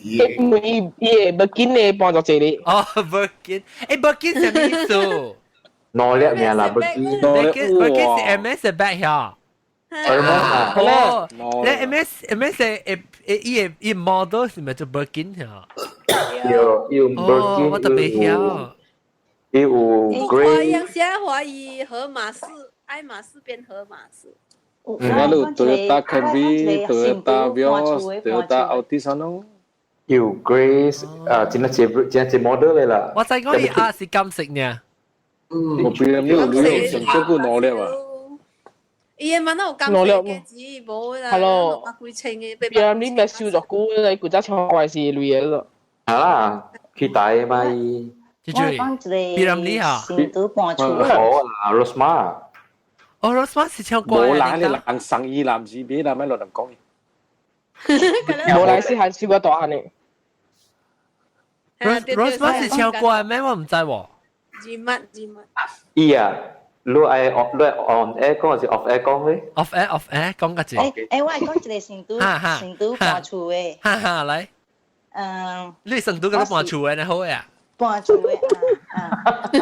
因為伊個北京的搬咗這裡。哦，北京，欸，北京什麼意思？兩粒爾啦，北京。北京北京是 MS 的 bag 呀。哦，你 MS MS 的伊個伊 model 是咪做 Birkin 呀？有有 Birkin，我特別曉。有我樣寫懷疑荷馬仕，愛馬仕變荷馬仕。我有 Toyota Camry、Toyota Vios、Toyota Altis 咯。有 Grace，啊，真係真係 model 嚟啦。我知講伊鴨是金色呢。嗯，我比你有你有上這個兩粒啊。伊個嘛，那有金色嘅紙，無啦，六百幾千嘅。別人你咪燒咗股，你古早唱怪是類嘅咯。啊啦，去大嘛伊。我講一個成都搬厝。哦啊，Rosma。哦，Rosma 是唱歌。無啦，你人生意男士比男咩落人講。無來是還燒個大漢呢。 Rosma 是唱歌咩？我唔知喎。字乜字乜？伊啊，你愛你 on air 講還是 off air 講咧？off air off air 講個字。欸欸，我係講一個成都成都搬厝的。哈哈，來。嗯。你成都嗰個搬厝的，好呀。搬厝的啊啊！我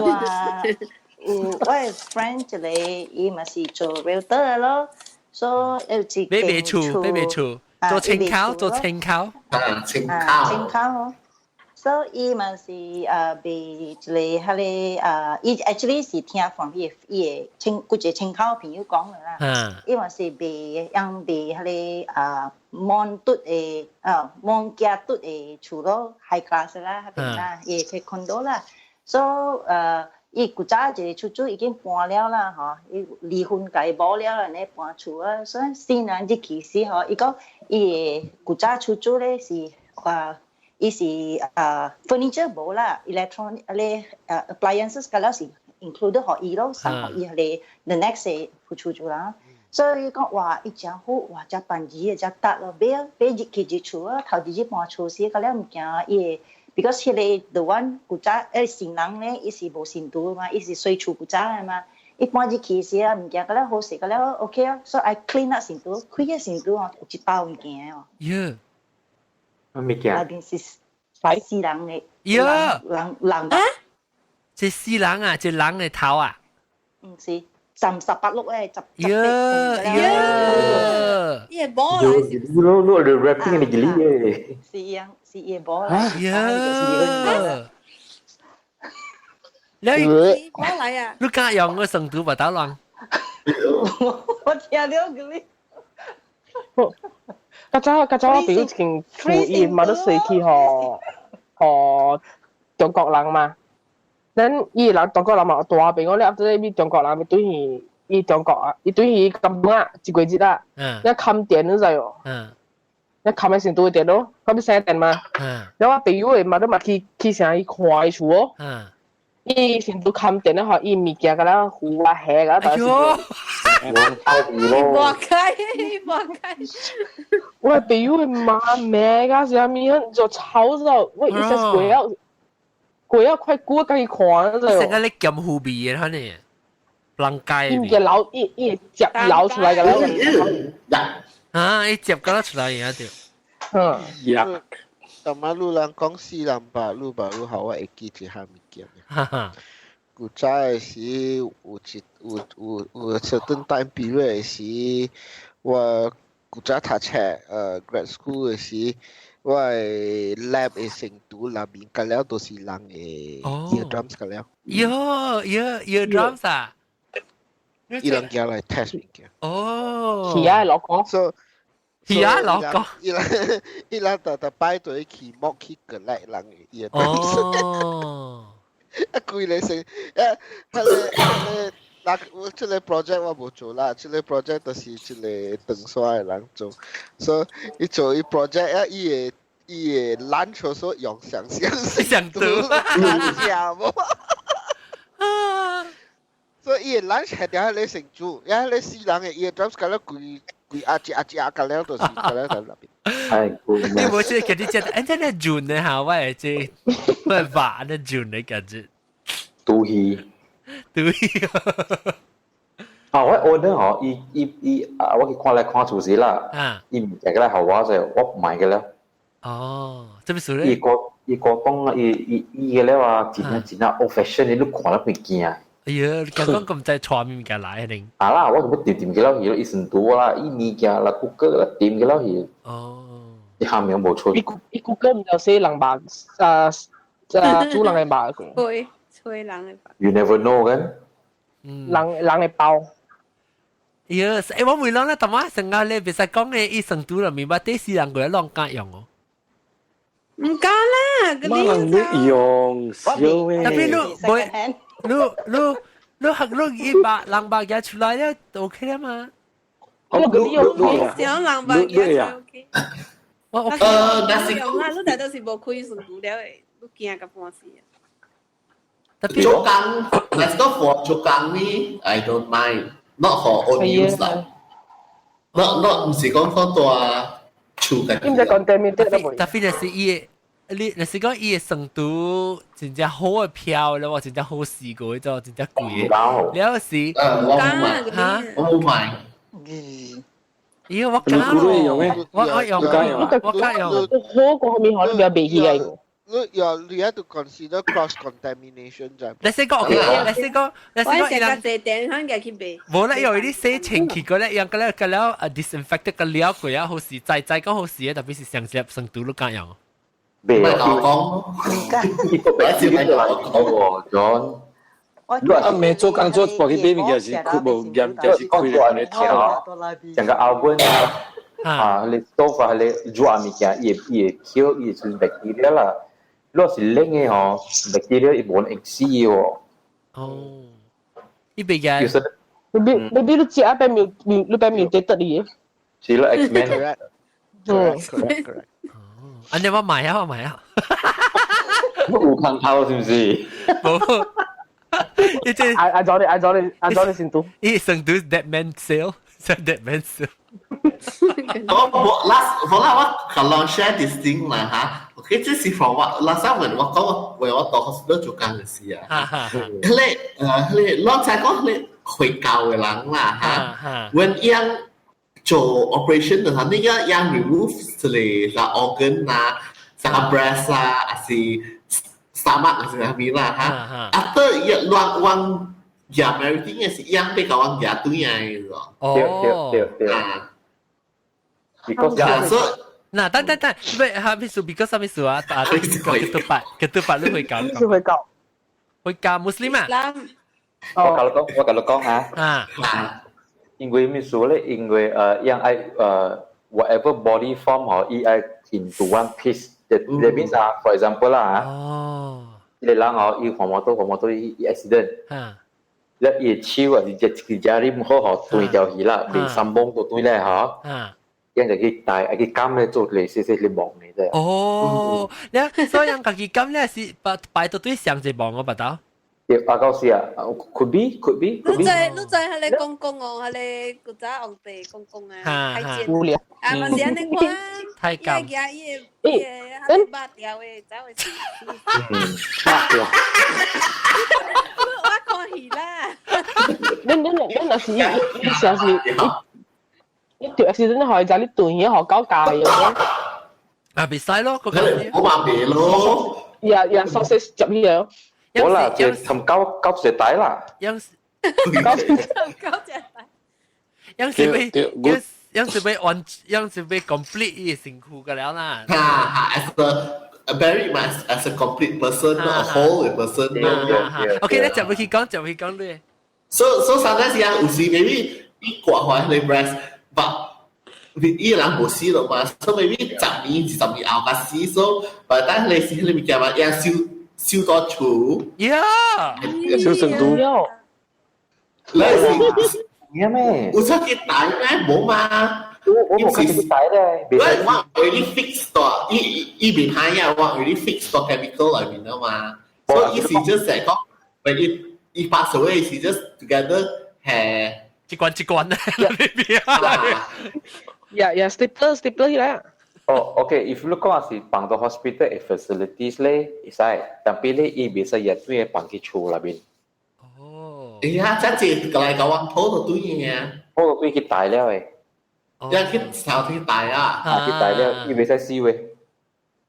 有我的 friend 一個，伊嘛是做 realtor 咯，所以有一買賣厝，買賣厝，做清口，做清口。啊，清口。清口哦。所以伊嘛是賣一個彼個伊 actually 是聽從伊的伊的親，幾個親口朋友講的啦。伊嘛是賣用賣彼個蒙嘟的蒙加嘟的厝咯，high class 啦，彼邊啦，伊會 condo 啦。所以伊古早一個厝主已經搬了啦，吼，伊離婚共伊無了啦，呢搬厝啊，所以新人入去時吼，伊講伊的古早厝主咧是啊。伊是furniture 無啦，electronic 咧appliances 個了是 included 予伊咯，送予伊彼個 the next 的厝主啦。所以講哇，伊誠好，哇，誠便宜的，誠值咯，買買入去入厝啊，頭一日搬厝時，個了物件伊會，because 彼個 the one 古早新人咧，伊是無新厝嘛，伊是隨厝古早的嘛，伊搬入去時啊，物件個了好勢，個了 OK 啊，所以愛 clean up 新厝，開個新厝哦，有一包物件哦。耶！物件？內面是死人的。呀！人人啊？這死人啊！這人的頭啊？毋是，38碌誒，十呀呀！伊個某來是。你你你 wrapping 你吉利耶？是伊是伊個某來。呀！你某來啊？你敢用個成都把打亂？我聽了個你。較早較早我朋友一間厝，伊嘛都隨去予予中國人嘛。咱伊人中國人嘛大邊我咧，後底咪中國人咪對去伊中國啊，伊對去金啊一個月啦，一冚電你知哦，一冚喺成都電咯，咁咪省電嘛。然後我朋友的嘛都嘛去去啥去看伊厝哦，伊成都冚電咧，予伊物件甲咱糊啊下甲，哎喲，活該，活該。我朋友的媽咩㗎？啥物就吵到我一下過了。過了快久，家己看就。成個你鹹糊味的，可能，人街。伊個老伊伊接撈出來個啦。啊！伊接個出來而家對。嗯。呀。但嘛，你人講死人吧，你吧你予我會記一項物件。哈哈。古早的時有一有有有 certain time period 的時，我古早讀冊grad school 的時，我的 lab 的成都內面隔了都是人的 eardrums 隔了。喲喲 eardrums 啊！伊人寄來 test 物件。哦。耳仔老講。 So 耳仔老講。伊人伊人特特擺對去摸去 collect 人的 eardrums。哦。啊，規個成，啊，彼个彼个，那我這个 project 我無做啦，這个 project 就是這个長沙的人做，所以伊做伊 project 啊，伊會伊會 lunch 所用上上上桌，食無？所以伊的 lunch 係佇彼个成煮，啊，彼个死人的 eardrums 甲了規規阿只阿只阿甲了，就是甲了在內邊。哎，你無是感覺這，哎，這個準的哈，我會這，我會把那準的感覺。拄戲，拄戲。啊，我 order 吼，伊伊伊啊，我去看來看厝時啦，伊物件過來予我就我買個了。哦，這麼說咧？伊個伊個講啊，伊伊伊個了啊，真正真正 old fashion 你看了會驚。哎呀，你講講咁濟帶物件來定？啊啦，我就要掂掂佢了去，伊算多啦，伊物件啦，谷歌啦，掂佢了去。哦。伊下面無出。伊伊谷歌毋就寫人肉啊啊煮人的肉。吹吹人的肉。 You never know kan？人人的包。哎呀，欸，我問人咧，淡仔成日咧，袂使講嘅，伊成都入面捌啲死人過來亂敢用哦。唔敢啦，馬人你用少嘅。特別你袂，你你你學你一百人百嘢出來了，OK 啦嘛。我你用小人百嘢 OK。我 OK。但是用啦，你大都是無開成都了的，你驚甲半死。做工，let's go for 做工呢，I don't mind。Not for own use 啦。Not not 唔是講講大厝嘅。你毋知講對面對得無？特別就是伊，你若是講伊的成都真正好的票咧，我真正好試過，就真正貴的。了是，我冇買，我冇買。咦，我敢咯，我我用，我敢用。好過後面可能比較袂起嘅。你有你 have to consider cross contamination 就。你先講，你先講，你先講。我成個坐電響嘅去買。無啦，因為你洗清氣過咧，用個咧個了啊 disinfect 個了過啊，好時再再講好時，特別是上隻成都都敢用。袂講，我是咪講喎，John？啊，未做工作，過去買物件是佢無驗，就是開來頭。像個 oven 啊，啊，你 stove 啊，你煮物件，伊會伊會 kill 伊會 bacteria 啦。如果是冷的吼，bacteria 伊無會死喎。哦，伊袂嘅。 Maybe maybe 你食啊變苗苗，你變苗得得你。是啦，X-Men。嗯，correct correct。啊，你我買啊，我買啊。有空頭是毋是？無。伊這阿阿早你阿早你阿早你先讀。伊成都 Dead Man Sale，是 Dead Man Sale。我我 last 我啦我可能 share this thing 啦嚇，OK，這是 from 我 last time 我講為我到 hospital 做工嘅事啊。彼个彼个老實講，彼個回教嘅人啦嚇，when 樣做 operation 的時候，你要樣 remove 一個 organ 啊，啥 breast 啊，還是 stomach 還是啥物啦嚇。After 一亂往驗 everything 嘅是樣比較往驗對嘅。哦，對對對。啊。 Because 所以嗱，等等等，唔係係咩事？Because 咩事啊？啊，ketupat ketupat 你會教？是會教？會教穆斯林啊？我甲你講，我甲你講啊。啊。因為咩事咧？因為樣愛whatever body form 嗬，伊愛 into one piece。That means 啊，for example 啦。哦。一個人哦，伊看摩托看摩托伊 accident，咧伊手啊是隻一隻你唔好吼斷掉去啦，未三崩都斷咧嗬。因就去帶，去監咧做嚟細細嚟望嘅啫。哦，你所以人家己監咧是擺擺到對上一望我捌到。對，啊，到時啊，could be could be。你知你知，彼个公公哦，彼个古早皇帝公公啊，太監啊，嘛是按呢款，太監。伊伊個伊個彼個肉條的，走的是。嗯，肉條。我看戲啦。恁恁恁若是你成是。你條 accident 可以就你斷嘢學搞價嘅。啊，別使咯，個我話別咯。呀呀，sausage 入去咯。我啦，就同九九隻底啦。有九九隻底。有時會有有時會完，有時會 complete 伊個身軀個了啦。哈哈，as a bury as a complete person, not a whole person. OK，你就會去講，就會講你。 So sometimes 啊，有時 maybe 伊割開你 breast。but 伊人無死咯嘛，所以 maybe 10年20年後才死，所以但係你是你物件嘛，伊燒燒到厝，yeah，燒成都，你是咩咩？有出去大咩？無嘛？我冇看見大咧，我我 already fix 到，伊伊未歹呀，我 already fix 到 chemical 裏面啊嘛，所以意思就是講，when 伊 pass away 是 just together 係。一關一關啊，呢邊啊。 Yeah, yeah, stapler, stapler 起來啊。哦，OK，if 你講是放到 hospital 嘅 facilities 咧，會使，但係咧伊袂使日對放去厝內面。哦。哎呀，這這過來甲我抱到對嘅啊。抱到對去大了嘅。一去頭去大啊。去大了，伊袂使死嘅。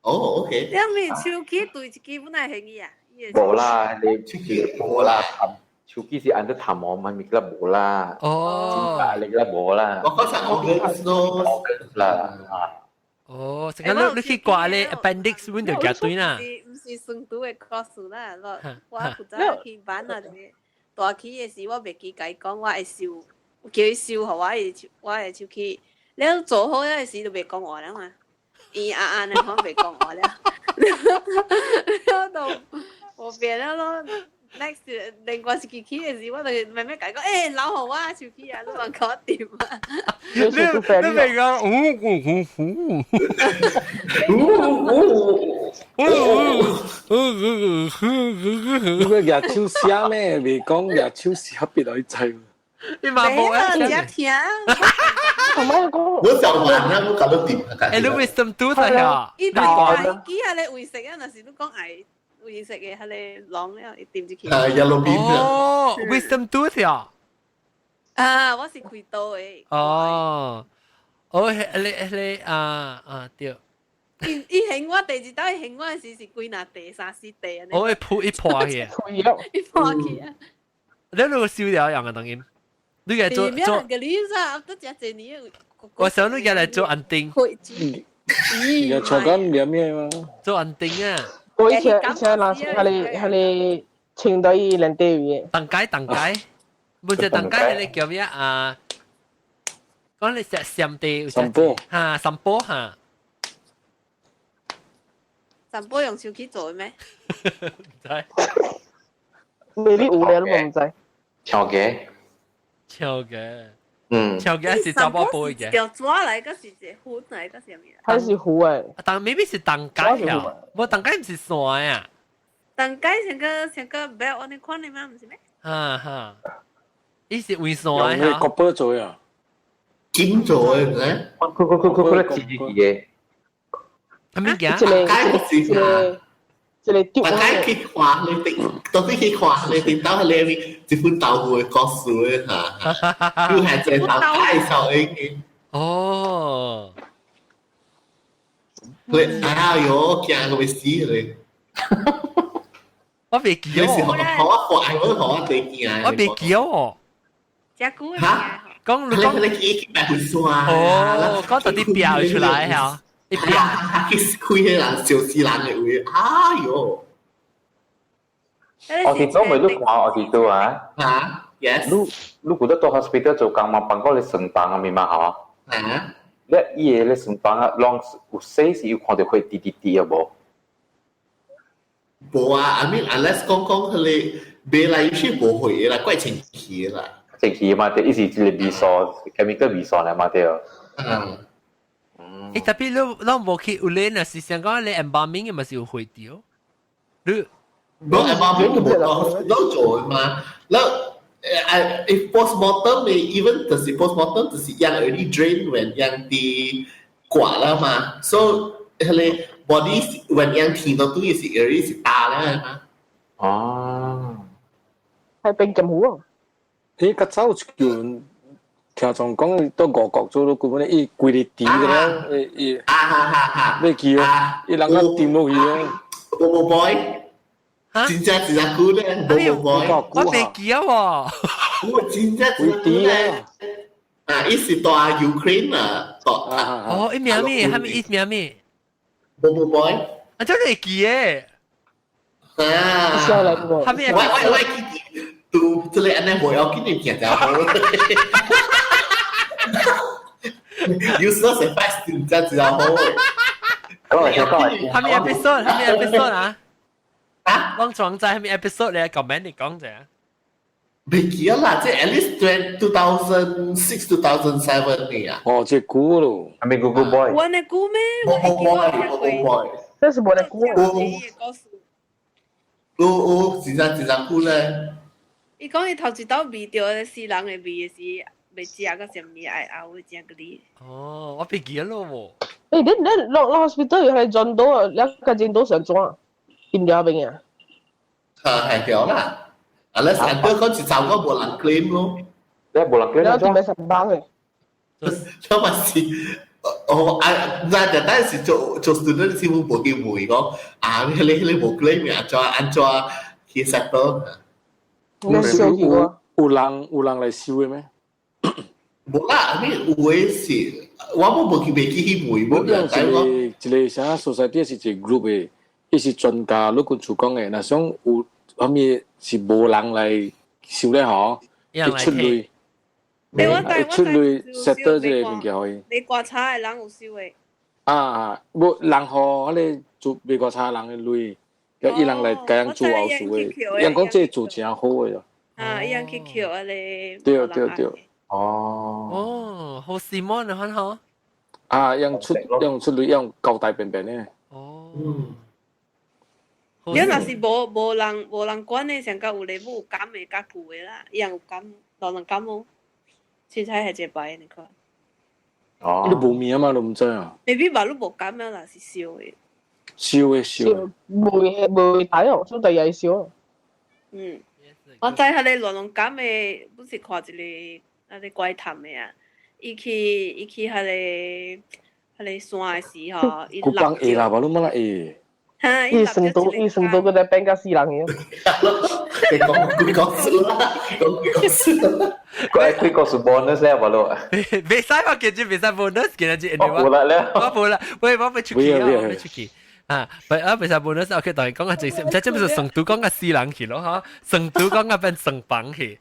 哦，OK。你咪手機對一支本來還去啊？無啦，你手機無啦。手機是按得頭毛嘛，咪啦無啦。哦，你啦無啦。我講實 organs 咯啦。哦，成個你你去掛咧 appendix 阮就夾對啦。毋是成都的故事啦，我我負責去辦啊，大起的時我袂記共伊講，我會收，叫伊收予我的手，我的手機。了做好了時就袂講話了嘛，伊阿阿呢講袂講話了，了就無變了咯。next 另外一支起的時，我就慢慢共伊講，欸，留予我手機啊，你嘛搞掂啊！你你明啊？嗚嗚嗚嗚嗚嗚嗚！你個舉手寫咩？未講舉手寫別來知。你嘛無啊？食聽。我就問啦，我搞到掂啊！欸，你 wisdom tooth 啊？伊大記下咧為食啊，若是你講愛。為食嘅，彼个籠了，伊掂入去。啊，yellow bean 哦，wisdom tooth 啊！啊，我是開刀的。哦，哦，你你啊啊對。伊伊還我第二道伊還我時是幾若地三四地按呢。哦，一鋪一破去。一破去啊！你如燒了樣啊，當然。你個做做。個你啥？都食一年。我想你個來做安定。而家坐緊咩咩嘛？做安定啊！我以前以前人是彼個清到伊連地位。當街當街，唔是當街，彼個叫咩啊？講你食鹹地，三寶哈，三寶哈。三寶用手機做的咩？唔知。未必有咧，你唔知。超嘅。超嘅。嗯。超嘅是查某杯嘅。條紙來個是一個糊來個是啥物？還是糊誒？但 maybe 是當街啊，無當街毋是線啊。當街像個像個 belt 按呢款的嗎？毋是咩？哈哈，伊是為線啊。用個波做啊。金做的咩？佢佢佢佢佢咧自己嘅。係咪嘅？街是啊。一個大家去看你頂，到底去看你頂到迄個一本豆腐的故事的嚇，又係一個豆街效應嘅。哦。你哎喲，驚到欲死咧！我袂記哦。你是予我看，我予我地驚。我袂記哦。食久嚇？講你講你去白雲山哦，講到啲表出來嚇。一表去開彼人笑死人的位，哎喲！我哋做咪都看我哋做啊。嚇，yes。你你覺得到 hospital 做工嘛？幫過你床房啊，咪嘛嚇？啊。你伊個咧床房啊，攏有洗時有看到血滴滴滴啊無？無啊，I mean unless 講講佢哋未來有時無會啦，怪清氣啦。清氣嘛，對，伊是一個味素，chemical 味素嚟嘛對。嗯。誒，特別你你無去有咧，若是想講你 embalming 嘅咪是有會掉。你無 embalming 無講，都做嘛。你if postmortem even 就是 postmortem 就是樣 already drain when 樣啲掛啦嘛，so 佢哋 body when 樣天到對是 already 是大啦嘛。哦，係變咁好啊！誒，較早有一叫聽從講到外國做都根本伊規日甜嘅咧，伊啊哈哈哈，你記啊？伊人個掂落去啊！ BoBoiBoy，真正真正久咧，BoBoiBoy，我未記啊喎，我真正真久咧。啊，伊是蹛 Ukraine 啊，蹛哦，伊名咩？係咪伊名咩？BoBoiBoy，啊，真係記嘅。啊，係咪？我記得，都這個按呢無要緊，你聽就好。Useless advice 真正真好。係咪 episode？係咪 episode 啊？啊？攏裝在係咪 episode 咧？comment 你講者。未記得啦，即係 at least 2006 2007 年啊。哦，這久咯，係咪 BoBoiBoy？我的久咩？BoBoiBoy，BoBoiBoy，這是我的久。有有，真正真正久咧。伊講伊頭一道味著死人的味的時，袂食個啥物愛後食個你。哦，我別記得咯喎。誒，你你落落 hospital 有係轉到啊，兩個轉到上怎？見咗邊啊？係係啦。啊，你成個嗰時就嗰無人 claim 咯。你無人 claim 你準備上班嘅？這嘛是，哦啊，那就當時做做 student 時，我無機會講，啊，你你無 claim 安怎安怎去 settle？有有人有人來收的咩？無啦，你有的是，我冇無去袂記去問，無一個一個啥 society 是一個 group 的，伊是專家，你跟厝講的，若想有啥物是無人來收咧吼，伊出類，伊出類 settle 這個物件予伊。賣棺材的人有收的。啊，無人予彼個做賣棺材人的鐳，叫伊人來共人做後事的，人講這個做誠好的。啊，伊人去捡啊咧。對對對。哦。哦，好時髦啊，很好。啊，用出用出鐳用交代便便的。哦。嗯。你若是無無人無人管的，上較有咧有感的較舊的啦，伊人有感，老人感無，凊彩係一擺你看。哦。你無名嘛，你毋知啊。 maybe 嘛，你無感啊，啦是燒的。燒的燒的。無無睇哦，所以第日燒。嗯。我知彼個亂龍感的，不是看一個那個怪談的啊，伊去伊去彼個彼個山的時候，伊古幫會啦，無你乜啦會。伊成都伊成都個在變甲死人樣。你講鬼故事啦，講鬼故事。鬼鬼故事 bonus 咧，無咯。袂使我記住袂使 bonus，今日我無啦咧。我無啦，喂，我欲出去啊，我欲出去。啊，不啊，袂使 bonus，OK，當然講個這些，毋知這不是成都講個死人去咯，嗬？成都講個變成房去。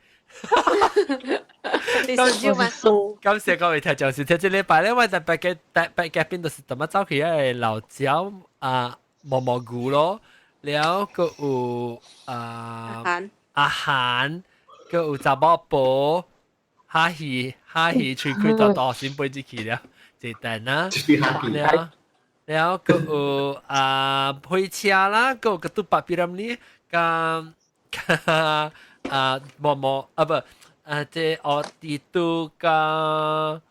感謝各位聽眾收聽，這禮拜咧，我特別嘅特別嘉賓就是怎麼走去個老椒啊毛毛菇咯，了閣有啊阿韓，閣有查某婆，哈戲哈戲，吹開大大先飛入去了，這單啊，了了閣有啊火車啦，閣有個拄白比林呢，佮啊毛毛啊不。啊！這奧迪都加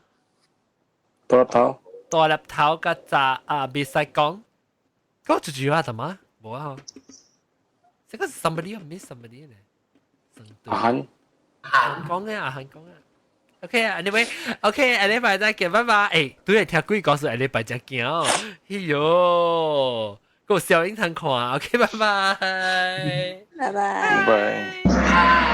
大粒頭，大粒頭佮炸啊，袂使講，講一句話怎麼？無啊？這個是 somebody miss somebody 呢？阿韓，韓講嘅啊，韓講嘅。OK，anyway，OK，下禮拜再見，拜拜。誒，對，聽鬼故事，下禮拜再見哦。哎喲，個小影通看，OK，拜拜，拜拜，拜拜。